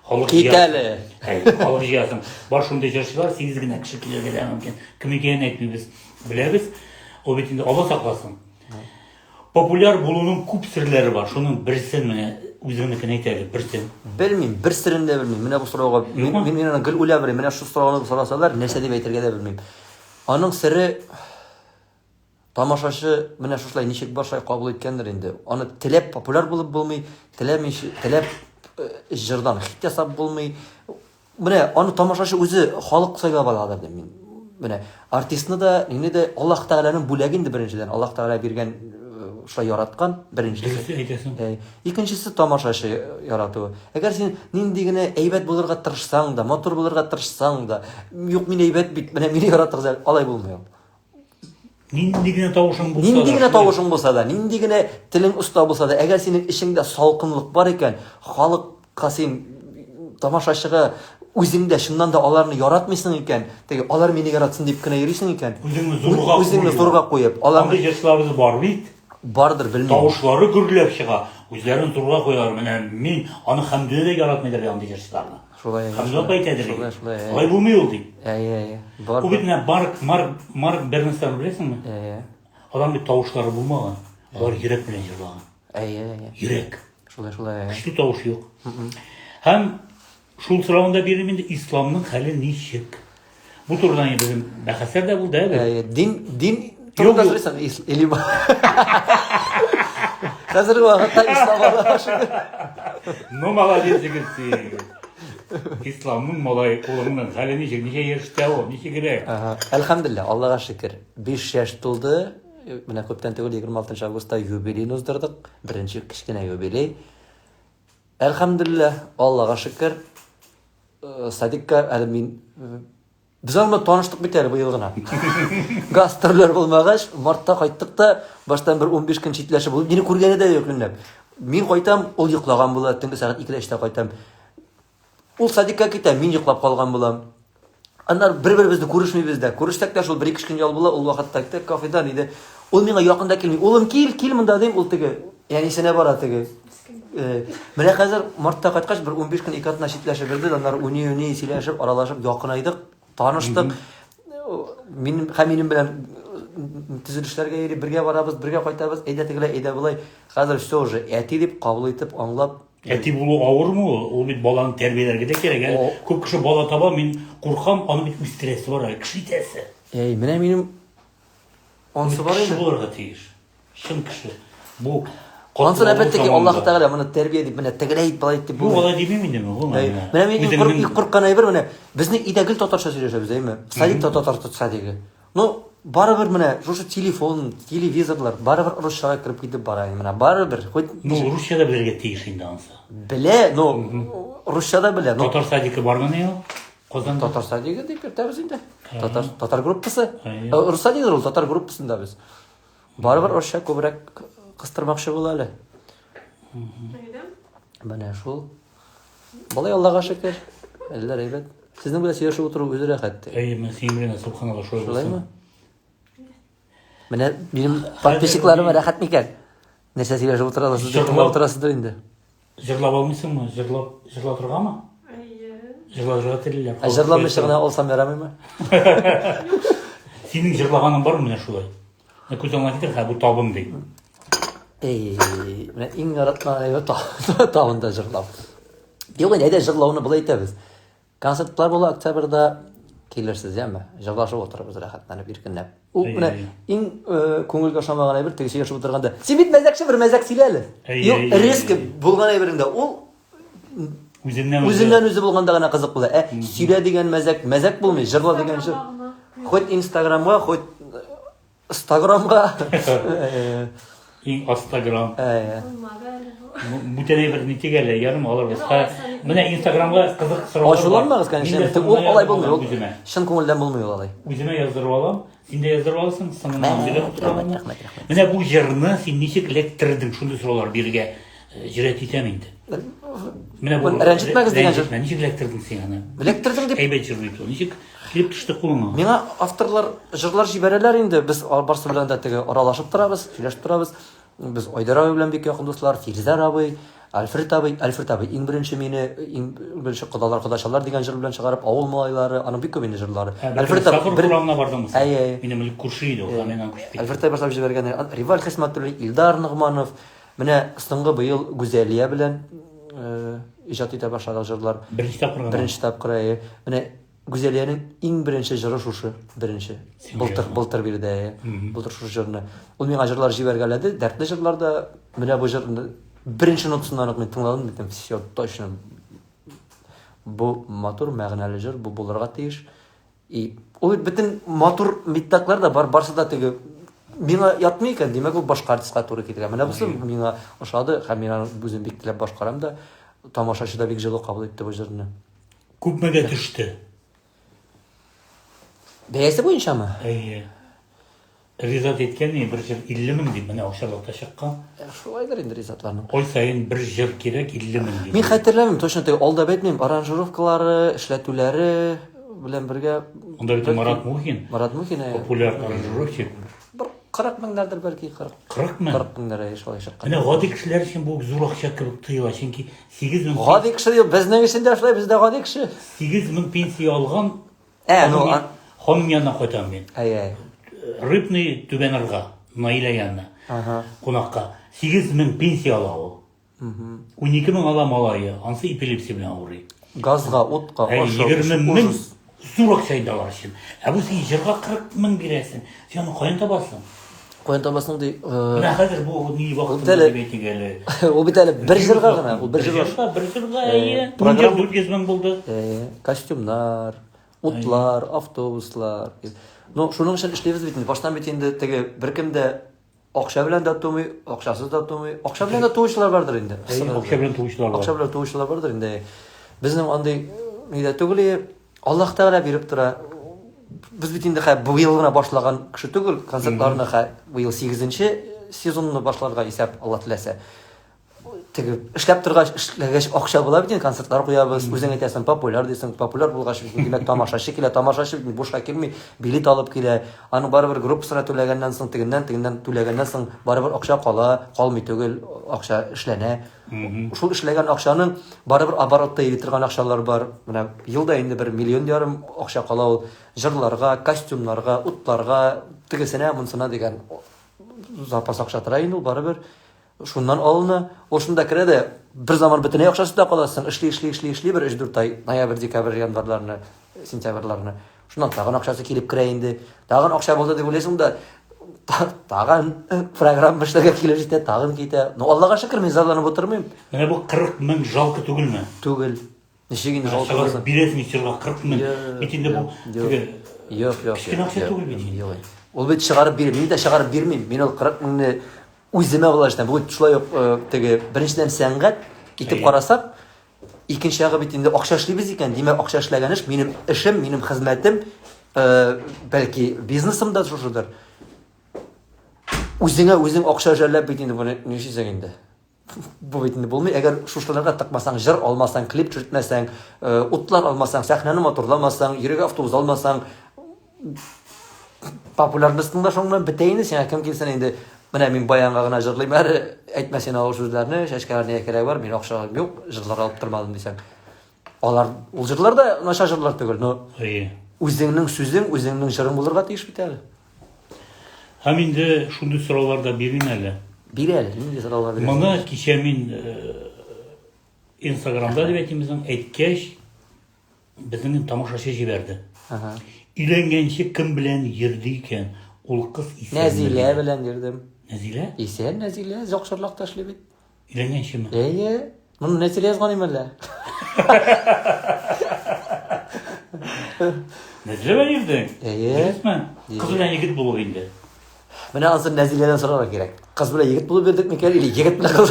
Speaker 1: Халык
Speaker 2: Кит әле.
Speaker 1: Әй, халык җыясың. Бар шундый җырчылар, сигез генә кеше килергә дә мөмкин. Кем икәнен әйтмибез. Беләбез. Ул бит инде Алла сакласын. Популяр булуның күп серләре бар. Шуның берсен менә үзеңнекен әйт әле, берсен.
Speaker 2: Белмим, бер серен дә белмим. Менә бу сорауга мин, мин, мин аны гел уйлап йөрим. Менә шул сорауны сорасалар, нәрсә дип әйтергә дә белмим. Аның сере тамашачы менә шушылай ничек бар шулай кабул иткәндер инде. Аны теләп популяр булып булмый, теләмичә, теләп э, җырдан хит ясап булмый. Менә аны тамашачы үзе халык сайлап аладыр дим мин. Менә артистны да, мине дә Аллаһ Тәгаләнең бүләге инде беренчедән. Аллаһ Тәгалә биргән э, шулай яраткан беренчесе.
Speaker 1: Дөрес әйтәсең.
Speaker 2: Э, икенчесе тамашачы яратуы. Әгәр син нинди генә әйбәт булырга тырышсаң да, матур булырга тырышсаң да, юк мин әйбәт бит, менә мине яратыгыз әле, алай булмый ул.
Speaker 1: Нинди генә тавышың булса да.
Speaker 2: Нинди генә тавышың булса да, нинди генә телең оста булса да, әгәр синең эчеңдә салкынлык бар икән, халыкка син тамашачыга үзең дә чыннан да аларны яратмыйсың икән, теге алар мине яратсын дип кенә йөрисең икән,
Speaker 1: үзеңне зурга
Speaker 2: үзеңне зурга куеп,
Speaker 1: алар Андый җырчыларыбыз бар бит.
Speaker 2: Бардыр, белмим.
Speaker 1: Тавышлары гөрләп чыга, үзләрен зурга куялар. Менә мин аны Хәмдүнә дә яратмыйдыр андый җырчыларны.
Speaker 2: Шулай.
Speaker 1: Хәмдүнә апа әйтәдер.
Speaker 2: Шулай, шулай.
Speaker 1: Алай булмый ул ди.
Speaker 2: Әйе, әйе. Бар.
Speaker 1: Ул бит менә Марк, Марк, Марк Бернстан беләсеңме?
Speaker 2: Әйе.
Speaker 1: Аларның бит тавышлары булмаган. Алар йөрәк белән җырлаган.
Speaker 2: Әйе, әйе.
Speaker 1: Йөрәк.
Speaker 2: Шулай, шулай.
Speaker 1: Көчле тавыш юк. Һәм шул сорауны да бирим инде, исламның хәле ничек? Бу турыда инде безнең бәхәсләр дә булды, әйе.
Speaker 2: Әйе, дин, дин турында сорыйсың, или Хәзерге вакытта ислам Аллага шөкер.
Speaker 1: Ну, молодец, егет син. Исламның малай улыңның хәле ничек, ничә яшьтә ул, ничегрәк?
Speaker 2: Әлхәмдүлилләһ, Аллага шөкер. 5 яшь тулды. Менә күптән түгел 26 августта юбилейны уздырдык. Беренче кечкенә юбилей. Әлхәмдүлилләһ, Аллага шөкер. Э, садикка әле мин э, без аның белән таныштык бит әле быел гына. Гастрольләр булмагач, мартта кайттык та, баштан бер 15 көн читләшеп, ул мине күргәне дә юк юньләп. Мин кайтам, ул йоклаган була, төнге сәгать 2-дә 3-тә кайтам. Ул садикка китә, мин йоклап калган булам. Аннары бер-беребезне күрешмибез дә. Күрешсәк тә шул бер-ике көн ял була, ул вакытта китә кафеда иде. Ул миңа якын да килми. Улым, кил, кил монда дим, ул теге әнисенә бара теге. Э, менә хәзер мартта кайткач бер 15 көн ике атна читләшеп йөрде, аннары уйный-уйный сөйләшеп, аралашып якынайдык, таныштык. Минем һәм минем белән төзелешләргә йөри, бергә барабыз, бергә кайтабыз, әйдә тегеләй, әйдә болай. Хәзер все уже әти дип кабул итеп, аңлап.
Speaker 1: Әти булу авырмы ул? Ул бит баланы тәрбияләргә дә кирәк. Әле күп кеше бала таба, мин куркам, аны бит үстерәсе бар әле, кеше итәсе.
Speaker 2: Әй, менә минем ансы бар
Speaker 1: инде. Кеше булырга тиеш. Чын кеше. Бу
Speaker 2: Ансын опять-таки Аллаһ Тәгалә моны тәрбия дип менә тегеләй ит, болай ит дип
Speaker 1: булмый. Юк, алай димим инде мин,
Speaker 2: гомумән. Менә мин иң курккан әйбер менә безнең өйдә гел татарча сөйләшәбез, әйме? Садикта татар садигы. Ну, барыбер менә шушы телефон, телевизорлар барыбер русчага кереп китеп бара инде менә барыбер.
Speaker 1: Хоть Ну, русча да белергә тиеш инде ансы.
Speaker 2: Белә, но русча да белә.
Speaker 1: Татар садигы бармыни ул?
Speaker 2: Казанда. Татар садигы дип йөртәбез инде. Татар татар группасы. Рус садигы ул, татар группасында без. Барыбер русча күбрәк кыстырмакчы була әле. Менә шул. Болай Аллага шөкер. Әлләр әйбәт. Сезнең белән сөйләшеп утыру үзе рәхәт.
Speaker 1: Әйе, мен синең белән субханалла шулай булсын. Шулаймы?
Speaker 2: Менә минем подписчикларыма рәхәт микән? Нәрсә сөйләшеп утыралар, сез тыңлап утырасыздыр инде.
Speaker 1: Җырлап алмыйсыңмы? Җырлап, җырлатыргамы?
Speaker 3: Әйе.
Speaker 1: Җырлатырга телиләр.
Speaker 2: Ә җырламыйча гына алсам ярамыймы?
Speaker 1: Синең җырлаганың бармы менә шулай? Менә күз алдыңа китер, хә бу табын ди.
Speaker 2: Эй, менә иң яраткан әйбер табында җырлау. Юк инде, әйдә җырлауны болай итәбез. Концертлар була октябрьдә килерсез, яме? Җырлашып утырырбыз рәхәтләнеп, иркенләп. Ул менә иң э, күңелгә ошамаган әйбер теге сөйләшеп утырганда. Син бит мәзәкче, бер мәзәк сөйлә әле. Юк, резко булган әйбереңдә ул
Speaker 1: үзеннән
Speaker 2: үзеннән үзе булганда гына кызык була. Ә сөйлә дигән мәзәк мәзәк булмый, җырла дигән җыр. Хоть Инстаграмга, хоть Инстаграмга.
Speaker 1: Иң Инстаграм. Бүтән әйбер нитик әле, ярым алырбыз. Менә Инстаграмга кызык
Speaker 2: сораулар. Ачуланмагыз, конечно. Ул алай булмый, ул чын күңелдән булмый ул алай.
Speaker 1: Үземә яздырып алам. Син дә яздырып аласың, соңыннан сөйләп утырам. Рәхмәт, рәхмәт. Менә бу җырны син ничек эләктердең? Шундый сораулар бирергә җөрьәт итәм инде.
Speaker 2: Менә бу рәнҗетмәгез дигән
Speaker 1: җыр. Ничек эләктердең син аны?
Speaker 2: Эләктердем дип.
Speaker 1: Әйбәт җыр бит ул. Ничек Килеп төште кулыңа.
Speaker 2: Миңа авторлар җырлар җибәрәләр инде. Без барсы белән дә теге аралашып торабыз, сөйләшеп торабыз. Без Айдар абый белән бик якын дуслар, Фирзәр абый, Альфред абый. Альфред абый иң беренче мине, иң беренче Кодалар кодачалар дигән җыр белән чыгарып, авыл малайлары, аның бик күп инде җырлары.
Speaker 1: Альфред абый бер урамына бардыңмы син? Әйе, әйе. Минем элек күрше иде ул, мин аны күчеп
Speaker 2: киттем. Альфред абый башлап җибәргән. Риваль Хисмәтуллин, Илдар Ногманов. Менә соңгы быел Гүзәлия белән иҗат итә башладык җырлар.
Speaker 1: Беренче тапкыр гына.
Speaker 2: Беренче тапкыр, әйе. Менә Гүзәлиянең иң беренче җыры шушы, беренче. Былтыр, былтыр бирде, әйе. Былтыр шушы җырны. Ул миңа җырлар җибәргәләде, дәртле җырлар да. Менә бу җырны беренче нотасыннан ук мин тыңладым, дидем, все, точно. Бу матур, мәгънәле җыр, бу булырга тиеш. И ул бит бөтен матур миттаклар да бар, барсы да теге миңа ятмый икән, димәк ул башка артистка туры килгән. Менә бусы миңа ошады һәм мин аны үзем бик теләп башкарам да. Тамашачы да бик җылы кабул итте бу җырны.
Speaker 1: Күпмегә төште?
Speaker 2: Бәясе буенчамы?
Speaker 1: Әйе. Ризат әйткән иде, бер җыр 50 мең дип, менә акчалата чыккан.
Speaker 2: Э, шулайдыр инде Ризатларның.
Speaker 1: Ай саен бер җыр кирәк 50 мең
Speaker 2: дип. Мин хәтерләмим, точно теге алдап әйтмим, аранжировкалары, эшләтүләре белән бергә.
Speaker 1: Анда бит Марат Мухин.
Speaker 2: Марат Мухин,
Speaker 1: э. Популяр аранжировщик.
Speaker 2: Бер 40 меңнәрдер бәлки 40.
Speaker 1: 40 мең?
Speaker 2: 40 меңнәр әйе шулай чыккан.
Speaker 1: Менә гади кешеләр өчен бу зур акча кебек тоела, чөнки 8 мең
Speaker 2: Гади кеше юк, безнең өчен дә шулай, без дә гади кеше.
Speaker 1: 8 мең пенсия алган
Speaker 2: Ә, ну,
Speaker 1: а... Ханым янына кайтам мин.
Speaker 2: Әй, әй.
Speaker 1: Рыбный Түбән Ырга, Наилә янына.
Speaker 2: Ага.
Speaker 1: Кунакка. 8 мең пенсия ала ул. 12 мең ала малае, ансы эпилепсия белән авырый.
Speaker 2: Газга, утка,
Speaker 1: Әй, 20 мең зур акча инде алар өчен. Ә бу син җырга 40 мең бирәсең. Син аны каян табасың?
Speaker 2: Каян табасың ди?
Speaker 1: Менә хәзер бу ни вакытында дип әйтик әле.
Speaker 2: Ул бит әле бер җырга гына, ул бер
Speaker 1: җырга. Бер җырга, әйе. Программа 400 мең булды.
Speaker 2: Костюмнар, утлар, автобуслар. Ну, шуның өчен эшлибез бит инде. Баштан бит инде теге беркем дә акча белән дә тумый, акчасыз да тумый. Акча белән дә туучылар бардыр инде.
Speaker 1: Акча белән туучылар
Speaker 2: бар. Акча белән туучылар бардыр инде. Безнең андый ни дә түгел, Аллаһ Тәгалә биреп тора. Без бит инде хә быел гына башлаган кеше түгел, концертларны хә быел 8 сезонны башларга исәп, Алла теләсә. Теге эшләп торгач, эшләгәч акча була бит инде, концертлар куябыз, үзең әйтәсең, популяр дисең, популяр булгач, димәк, тамашачы килә, тамашачы бит бушка килми, билет алып килә. Аның барыбер группасына түләгәннән соң, тегеннән, тегеннән түләгәннән соң, барыбер акча кала, калмый түгел, акча эшләнә. Шул эшләгән акчаның барыбер оборотта йөри торган акчалар бар. Менә елда инде бер миллион ярым акча кала ул җырларга, костюмнарга, утларга, тегесенә, монсына дигән запас акча тора инде ул барыбер. Шуннан алына, ул шунда керә дә, бер заман бөтенләй акчасыз да каласың. Эшли, эшли, эшли, эшли бер 3-4 ай, ноябрь, декабрь, январьларны, сентябрьларны. Шуннан тагын акчасы килеп керә инде. Тагын акча булды дип уйлыйсың да, тагын программа эшләргә килеп җитә, тагын китә. Ну, Аллага шөкер, мин зарланып утырмыйм.
Speaker 1: Менә бу 40 мең жалко түгелме?
Speaker 2: Түгел. Ничек инде
Speaker 1: жалко булсын? Бирәсең җырга 40 мең. Бит инде бу
Speaker 2: теге Юк, юк.
Speaker 1: Кечкенә акча түгел бит.
Speaker 2: Юк. Ул бит чыгарып бирми, мин дә чыгарып бирмим. Мин ул 40 меңне үземә болай эшләм. Бу шулай ук э, теге беренчедән сәнгать итеп карасак, икенче ягы бит инде акча эшлибез икән, димәк, акча эшләгән эш минем эшем, минем хезмәтем, э, бәлки бизнесым да шушыдыр. Үзеңә үзең акча жәлләп бит инде моны нишлисең инде? Бу бит инде булмый. Әгәр шушыларга тыкмасаң, җыр алмасаң, клип төшертмәсәң, э, утлар алмасаң, сәхнәне матурламасаң, йөрергә автобус алмасаң, популярностьң да шуның белән бетә инде, сиңа кем килсен инде. Менә мин баянга гына җырлыйм әле, әйтмә син авыр сүзләрне, чәчкәләр нигә кирәге бар, мин акча юк, җырлар алып тормадым дисәң. Алар ул җырлар да начар җырлар түгел, но
Speaker 1: Әйе.
Speaker 2: үзеңнең сүзең, үзеңнең җырың булырга тиеш бит әле.
Speaker 1: Һәм инде шундый сораулар да бирим әле.
Speaker 2: Бир әле, нинди сораулар бирәсең?
Speaker 1: Моны кичә мин Инстаграмда дип әйтим безнең әйткәч, безнең тамашачы җибәрде.
Speaker 2: Ага.
Speaker 1: Өйләнгәнче кем белән йөрде икән? Ул кыз исәнме?
Speaker 2: Нәзилә белән йөрдем.
Speaker 1: Нәзилә?
Speaker 2: Исән Нәзилә, Закшырлакта эшли бит.
Speaker 1: Өйләнгәнчеме?
Speaker 2: Әйе. Моны Нәзилә язган име әллә?
Speaker 1: Нәзилә белән йөрдең?
Speaker 2: Әйе.
Speaker 1: Дөресме? Кыз белән егет булып инде.
Speaker 2: Менә ансын Нәзиләдән сорарга кирәк. Кыз белән егет булып йөрдек микән или егет белән кыз?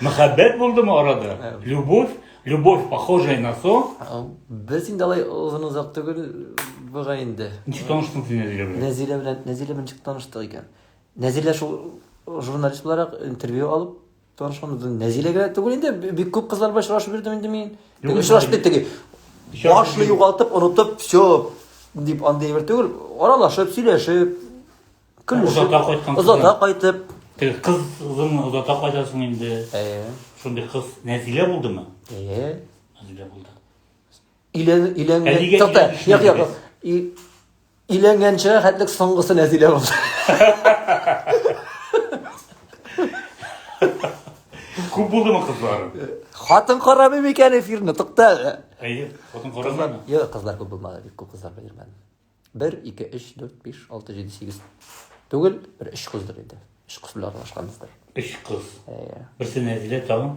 Speaker 1: Мәхәббәт булдымы арада? Любовь, любовь похожая на сон.
Speaker 2: Без инде алай озын озак түгел бугай инде.
Speaker 1: Ничек таныштың син Нәзилә белән?
Speaker 2: Нәзилә белән Нәзилә белән ничек таныштык икән? Нәзилә шул журналист буларак интервью алып танышкан. Нәзилә генә түгел инде, бик күп кызлар белән очрашып йөрдем инде мин. Теге очрашып дип теге башны югалтып, онытып, все дип андый бер түгел, аралашып, сөйләшеп, көлешеп,
Speaker 1: озата кайткан.
Speaker 2: Озата кайтып.
Speaker 1: Теге кызыңны озата кайтасың инде.
Speaker 2: Әйе.
Speaker 1: Шундый кыз Нәзилә булдымы?
Speaker 2: Әйе.
Speaker 1: Нәзилә булды.
Speaker 2: Өйлән, өйләнгән. Тукта, юк, юк. Өйләнгәнче хәтлек соңгысы Нәзилә булды.
Speaker 1: Күп булдымы кызлар?
Speaker 2: Хатын карамый микән эфирны? Тукта әле.
Speaker 1: Әйе, хатын карамыймы?
Speaker 2: Юк, кызлар күп булмады, бик күп кызлар белән йөрмәдем. 1, 2, 3, 4, 5, 6, 7, 8 түгел, бер өч кыздыр инде. Өч кыз белән аралашканбыздыр.
Speaker 1: Өч кыз.
Speaker 2: Әйе.
Speaker 1: Берсе Нәзилә, тагын?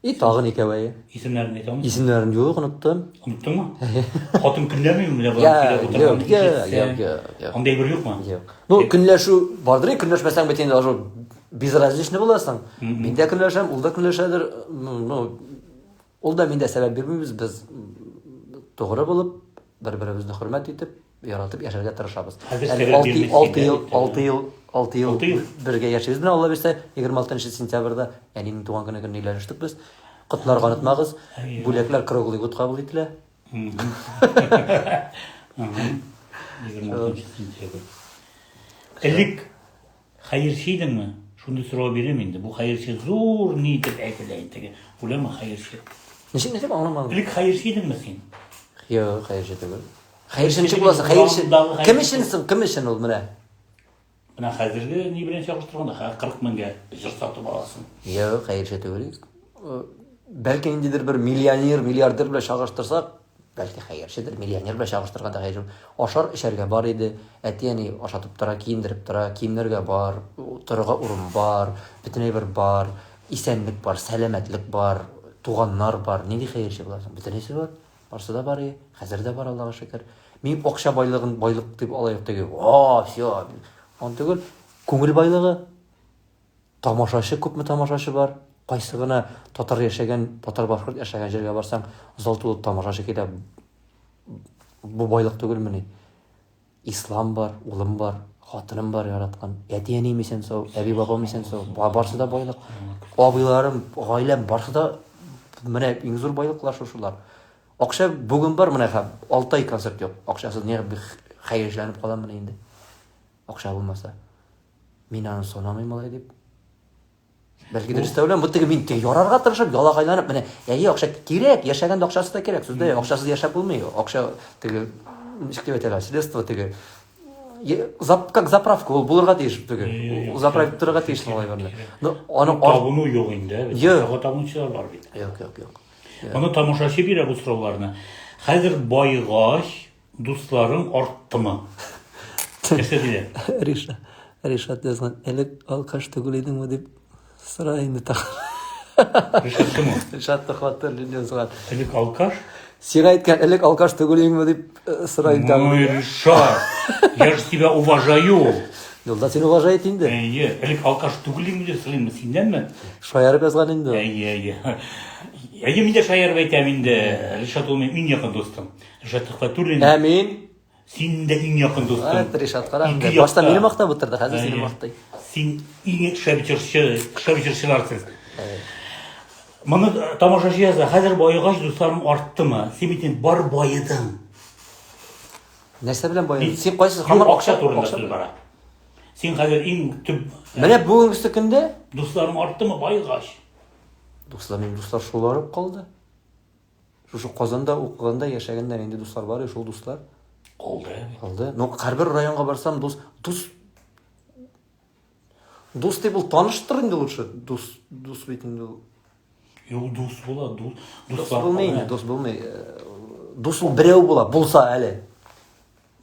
Speaker 2: И тагын икәү әйе.
Speaker 1: Исемнәрен әйтә алмыйсың?
Speaker 2: Исемнәрен юк, оныттым.
Speaker 1: Оныттыңмы? Хатын көнләмиме менә болар сөйләп утырган?
Speaker 2: Юк, юк, юк, юк.
Speaker 1: Андый бер юкмы?
Speaker 2: Юк. Ну, көнләшү бардыр, көнләшмәсәң бит инде уже безразличный буласың. Мин дә көнләшәм, ул да көнләшәдер. Ну, ул да мин дә сәбәп бирмибез, без тугры булып, бер-беребезне хөрмәт итеп, яратып яшәргә тырышабыз.
Speaker 1: Әле
Speaker 2: 6 ел, 6 ел, 6 ел бергә яшибез. Менә Алла бирсә, 26 сентябрьдә әнинең туган көне көнне өйләнештек без. Котларга онытмагыз. Бүләкләр круглый год кабул ителә.
Speaker 1: 26 сентябрь. Элек Хәерче идеңме? Шундый сорау бирәм инде. Бу хәерче зур ни итеп әйтелә инде теге. Үләме хәерче?
Speaker 2: Ничек ничек аңламадым.
Speaker 1: Элек хәерче идеңме син?
Speaker 2: Юк, хәерче түгел. Хәерче ничек буласың? Хәерче. Кем өчен соң? Кем өчен ул менә?
Speaker 1: Менә хәзерге ни белән чагыштырганда, хәзер 40 меңгә җыр сатып аласың.
Speaker 2: Юк, хәерче түгел. Бәлки ниндидер бер миллионер, миллиардер белән чагыштырсак, Бәлки хәерчедер, миллионер белән чагыштырганда хәерче. Ашар, эчәргә бар иде. Әти-әни ашатып тора, киендереп тора, киемнәргә бар, торырга урын бар, бөтен әйбер бар, исәнлек бар, сәламәтлек бар, туганнар бар. Нинди хәерче буласың? Бөтенесе бар. Барсы да бар, хәзер дә бар, Аллага шөкер. Мин акча байлыгын байлык дип алай теге, о, все. Он түгел, күңел байлыгы. Тамашачы, күпме тамашачы бар. Кайсы гына татар яшәгән, татар-башкорт яшәгән җиргә барсаң, зал тулып тамашачы килә. Бу байлык түгелмени? Ислам бар, улым бар, Хатыным бар яраткан. Әти-әнием исән сау, әби-бабам исән сау. Барсы да байлык. Абыйларым, гаиләм барсы да менә иң зур байлыклар шушылар. Акча бүген бар, менә хәм 6 ай концерт юк. Акчасыз не хәерләнеп калам менә инде. Акча булмаса. Мин аны санамыйм алай дип. Бәлки дөрес тә уйлыйм. Бу теге мин теге ярарга тырышып, ялакайланып, менә әйе, акча кирәк, яшәгәндә акчасы да кирәк. Сүздә акчасыз яшәп булмый. Акча теге ничек дип әйтәләр, средство теге зап, как заправка ул булырга тиеш теге. Заправить торырга тиеш малай берле.
Speaker 1: Но аны табыну юк инде. Акчага табынучылар бар бит.
Speaker 2: Юк, юк, юк.
Speaker 1: Моны тамашачы бирә бу сорауларны. Хәзер байгач, Дусларың арттымы? Нәрсә диләр?
Speaker 2: Риша, Ришат язган, элек алкаш түгел идеңме дип сора инде тагын.
Speaker 1: Ришат кем ул?
Speaker 2: Ришат Төхвәтуллин язган.
Speaker 1: Элек алкаш?
Speaker 2: Сиңа әйткән, элек алкаш түгел идеңме дип э, сора инде тагын.
Speaker 1: Ой, Ришат, я же тебя уважаю.
Speaker 2: Юлда син уважает инде.
Speaker 1: Әйе, элек алкаш түгел идеңме дип сорыймы, синнәнме?
Speaker 2: Шаярып язган инде.
Speaker 1: Әйе, әйе. Әйе, мин дә шаярып әйтәм инде. Ришат ул минем иң якын дустым. Ришат Төхвәтуллин.
Speaker 2: Ә мин?
Speaker 1: Син дә иң якын дустым.
Speaker 2: Әт, Ришат, кара инде. Башта мине мактап утырды, хәзер сине мактый.
Speaker 1: Син иң шәп җырчы, шәп җырчылар сез. Моны тамашачы яза, хәзер баегач дусларың арттымы? Син бит инде бар баедың.
Speaker 2: Нәрсә белән баедың? Син кайсы
Speaker 1: һаман акча турында сүз бара. Син хәзер иң төп
Speaker 2: Менә бүгенге көндә
Speaker 1: дусларың арттымы баегач?
Speaker 2: Дуслар, минем дуслар шулар калды. Шушы Казанда укыганда, яшәгәндә нинди дуслар бар, шул дуслар.
Speaker 1: Калды.
Speaker 2: Калды. Ну, һәрбер районга барсам, дус, дус Дус дип ул таныштыр инде лучше. Дус, дус бит инде ул.
Speaker 1: Юк, дус була, дус,
Speaker 2: дус булмый инде, дус булмый. Дус ул берәү була, булса әле.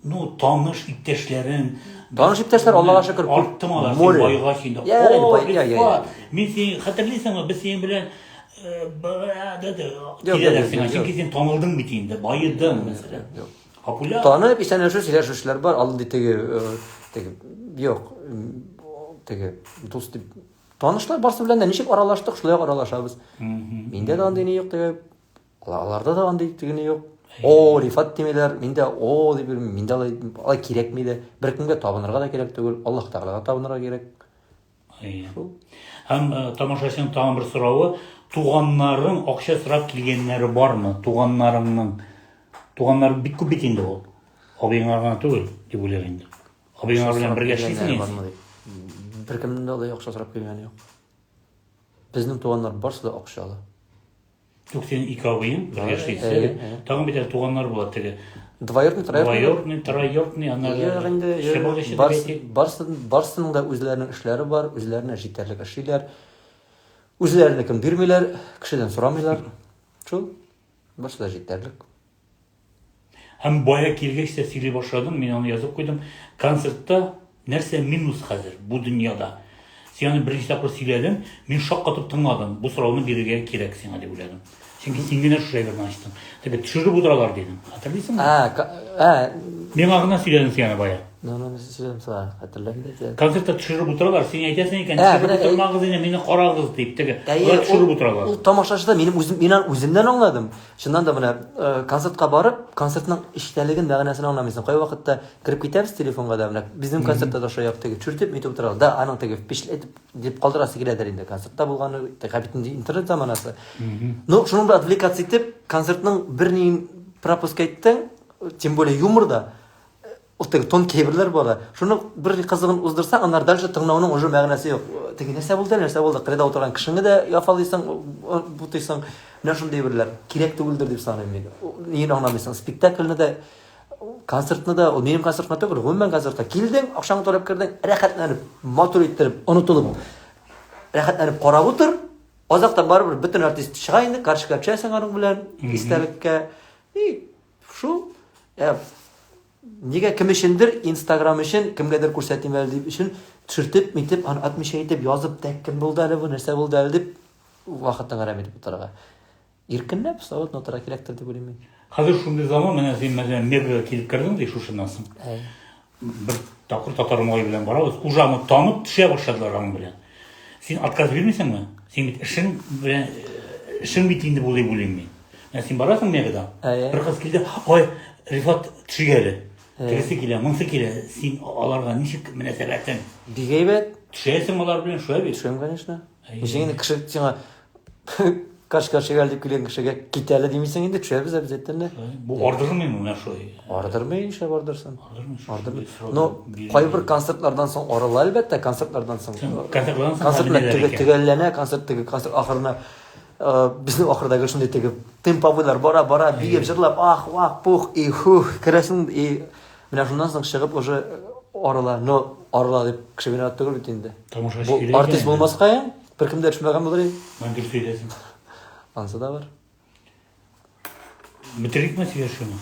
Speaker 1: Ну, таныш иптәшләрең.
Speaker 2: Таныш иптәшләр, Аллага шөкер,
Speaker 1: күп. Арттым алар, син байгач инде. О, Рифат, мин син хәтерлисеңме, без синең белән киләләр сиңа, чөнки син танылдың бит инде, баедың, мәсәлән.
Speaker 2: Популяр. Танып, исәнләшү, сөйләшүчеләр бар, андый теге, теге, юк, теге, дус дип. Танышлар барсы белән дә ничек аралаштык, шулай аралашабыз. Миндә дә андый ни юк, теге, Аларда да андый тегене юк. О, Рифат димиләр, мин дә о дип йөрмим, мин дә алай, алай кирәкми дә. Беркемгә табынырга да кирәк түгел, Аллаһ Тәгаләгә табынырга кирәк.
Speaker 1: Шул. Һәм э, тамашачының тагын бер соравы, туганнарың акча сорап килгәннәре бармы? Туганнарыңның. Туганнар бик күп бит инде ул. Абыеңнар гына түгел, дип уйлыйм инде. Абыеңнар белән бергә эшлисең
Speaker 2: инде. Беркемнең дә алай акча сорап килгәне юк. Безнең туганнар барысы да акчалы.
Speaker 1: Юк, синең ике абыең бергә эшлисез. Тагын бит әле туганнар була теге.
Speaker 2: Двоюродный,
Speaker 1: троюродный. Двоюродный, троюродный, аннары
Speaker 2: Юк инде, чыбык эше дип әйтик. Барсының да үзләренең эшләре бар, үзләренә җитәрлек эшлиләр. Үзләренекен бирмиләр, кешедән сорамыйлар. Шул, барсы да җитәрлек.
Speaker 1: Һәм бая килгәч тә сөйли башладың, мин аны язып куйдым. Концертта нәрсә минус хәзер бу дөньяда? Син аны беренче тапкыр сөйләдең, мин шаккатып тыңладым. Бу сорауны бирергә кирәк сиңа дип уйладым. Чөнки син генә шушы әйберне ачтың. Теге төшереп утыралар дидең. Хәтерлисеңме?
Speaker 2: Ә, ә.
Speaker 1: Миңа гына сөйләдең син аны бая.
Speaker 2: Ну, ну, сөйләдем сиңа, хәтерләмим
Speaker 1: дә. Концертта төшереп утыралар, син әйтәсең икән, төшереп утырмагыз инде, мине карагыз дип, теге. Алар төшереп утыралар.
Speaker 2: Ул тамашачыда минем үзем, мин аны үземнән аңладым. Чыннан да менә э, концертка барып, концертның эчтәлеген, мәгънәсен аңламыйсың. Кайвакытта кереп китәбез телефонга да, менә безнең концертта да шулай теге чүртеп нитеп утыралар. Да, аның теге впечатлять дип калдырасы киләдер инде концертта булганы, теге бит инде интернет заманасы. Ну, шуның белән отвлекаться итеп, концертның бер ни пропуск иттең, тем более юморда, Ул теге тонкий әйберләр була. Шуны бер кызыгын уздырсаң, аннары дальше тыңлауның уже мәгънәсе юк. Теге нәрсә булды, нәрсә булды? Кырыйда утырган кешеңне дә яфалыйсың, бутыйсың. Менә шундый әйберләр кирәк түгелдер дип саныйм мин. Нигә аңламыйсың? Спектакльне дә, концертны да, ул минем концертка түгел, гомумән концертка килдең, акчаңны түләп кердең, рәхәтләнеп, матур иттереп, онытылып, рәхәтләнеп карап утыр. Азактан барыбер бөтен артист чыга инде, карточка төшәсең аның белән, истәлеккә. И шул. Ә, Нигә кем өчендер, Инстаграм өчен, кемгәдер күрсәтим әле дип өчен төшертеп, митеп, аны отмечать итеп, язып, тәк, кем булды әле бу, нәрсә булды әле дип, вакытны әрәм итеп утырырга. Иркенләп, свободно утырырга кирәктер дип уйлыйм мин.
Speaker 1: Хәзер шундый заман, менә син, мәсәлән, Мегага килеп кердең ди шушыннан соң. Бер тапкыр татар малае белән барабыз, уже аны танып төшә башладылар аның белән. Син отказ бирмисеңме? Син бит эшең белән эшең бит инде бу дип уйлыйм мин. Менә син барасың Мегада. Бер кыз килде, ой, Рифат төшик әле. Тегесе килә, монысы килә. Син аларга ничек мөнәсәбәтең?
Speaker 2: Бик әйбәт.
Speaker 1: Төшәсең алар белән, шулай бит?
Speaker 2: Төшәм, конечно. Ничек инде кеше сиңа каш каш дип килгән кешегә кит әле димисең инде, төшәбез обязательно.
Speaker 1: Бу ардырмыймы менә шулай?
Speaker 2: Ардырмый, нишләп ардырсын? Ардырмый. Ардырмый. Но кайбер концертлардан соң арыла, әлбәттә, концертлардан соң.
Speaker 1: Концертлардан
Speaker 2: соң концерт төгәлләнә, концерт теге концерт ахырына безнең ахырдагы шундый теге темповыйлар бара бара биеп җырлап ах вах пух и хух керәсең и менә шуннан соң чыгып уже арыла. Но арыла дип кеше виноват түгел бит инде.
Speaker 1: Тамашачы
Speaker 2: килә. Артист булмаска я беркем дә төшмәгән булыр иде.
Speaker 1: Менә дөрес әйтәсең.
Speaker 2: Анысы да бар.
Speaker 1: Бетерикме сөйләшүне?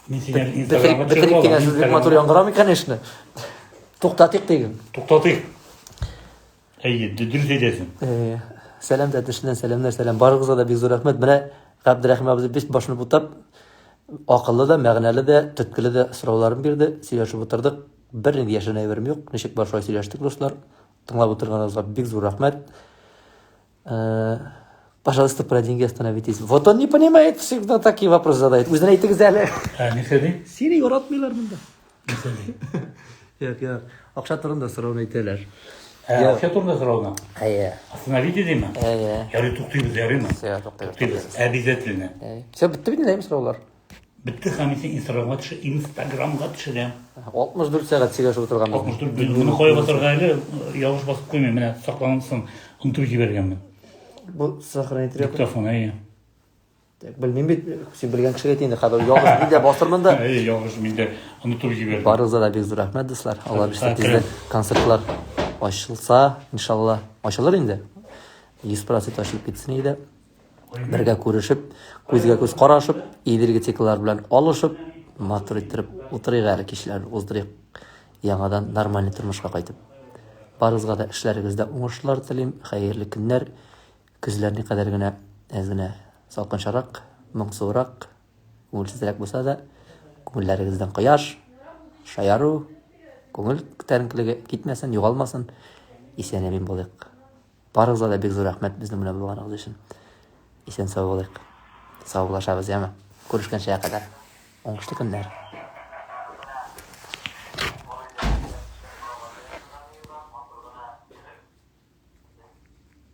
Speaker 2: Мин сине Инстаграмга Бетерик дигән сүз бик матур яңгырамый, конечно. Туктатыйк диген.
Speaker 1: Туктатыйк. Әйе, дөрес әйтәсең.
Speaker 2: Әйе. Сәлам Тәтешеннән, сәламнәр, сәлам. Барыгызга да бик зур рәхмәт. Менә Габдрәхим абзый бит башны бутап, акыллы да, мәгънәле дә, төткеле дә сорауларын бирде. Сөйләшеп утырдык. Бернинди яшерен әйберем юк. Ничек бар шулай сөйләштек, дуслар. Тыңлап утырганыгызга бик зур рәхмәт. Пожалуйста, про деньги остановитесь. Вот он не понимает, всегда такие вопросы задает. Үзен әйтегез әле.
Speaker 1: Ә, нәрсә ди?
Speaker 2: Сине яратмыйлар монда.
Speaker 1: Нәрсә ди?
Speaker 2: Юк, юк. Акча турында сорауны әйтәләр.
Speaker 1: Ә, акча турында сорауны?
Speaker 2: Әйе.
Speaker 1: Остановите диме?
Speaker 2: Әйе.
Speaker 1: Ярый, туктыйбыз, ярыймы?
Speaker 2: Все, туктыйбыз.
Speaker 1: Туктыйбыз. Обязательно.
Speaker 2: Все, бетте бит инде сораулар.
Speaker 1: Бетте һәм мин Инстаграмга төшә, Инстаграмга төшерәм.
Speaker 2: 64 сәгать сөйләшеп утырганбыз.
Speaker 1: 64 минут. Моны кая басарга әле ялгыш басып куймыйм. Менә саклансын, онытып җибәргәнмен.
Speaker 2: Бу сохранить
Speaker 1: Диктофон, әйе.
Speaker 2: Так, белмим бит, син белгән кешегә әйт инде, хәзер ялгыш мин дә басырмын да.
Speaker 1: Әйе, ялгыш мин дә онытып җибәрдем.
Speaker 2: Барыгызга да бик зур рәхмәт, дуслар. Алла бирсә, тиздән концертлар ачылса, иншалла, ачылыр инде. 100% ачылып китсен иде. Бергә күрешеп, күзгә күз карашып, энергетикалар белән алышып, матур иттереп утырыйк әле кичләрне уздырыйк. Яңадан нормальный тормышка кайтып. Барыгызга да эшләрегездә уңышлар телим, хәерле көннәр. Көзләр никадәр генә әз генә салкынчарак, моңсурак, күңелсезрәк булса да, күңелләрегездән кояш, шаяру, күңел күтәренкелеге китмәсен, югалмасын. Исән-имин булыйк. Барыгызга да бик зур рәхмәт безнең белән булганыгыз өчен. Исән сау булыйк. Саубуллашабыз, яме. Күрешкәнчә кадәр. Уңышлы көннәр.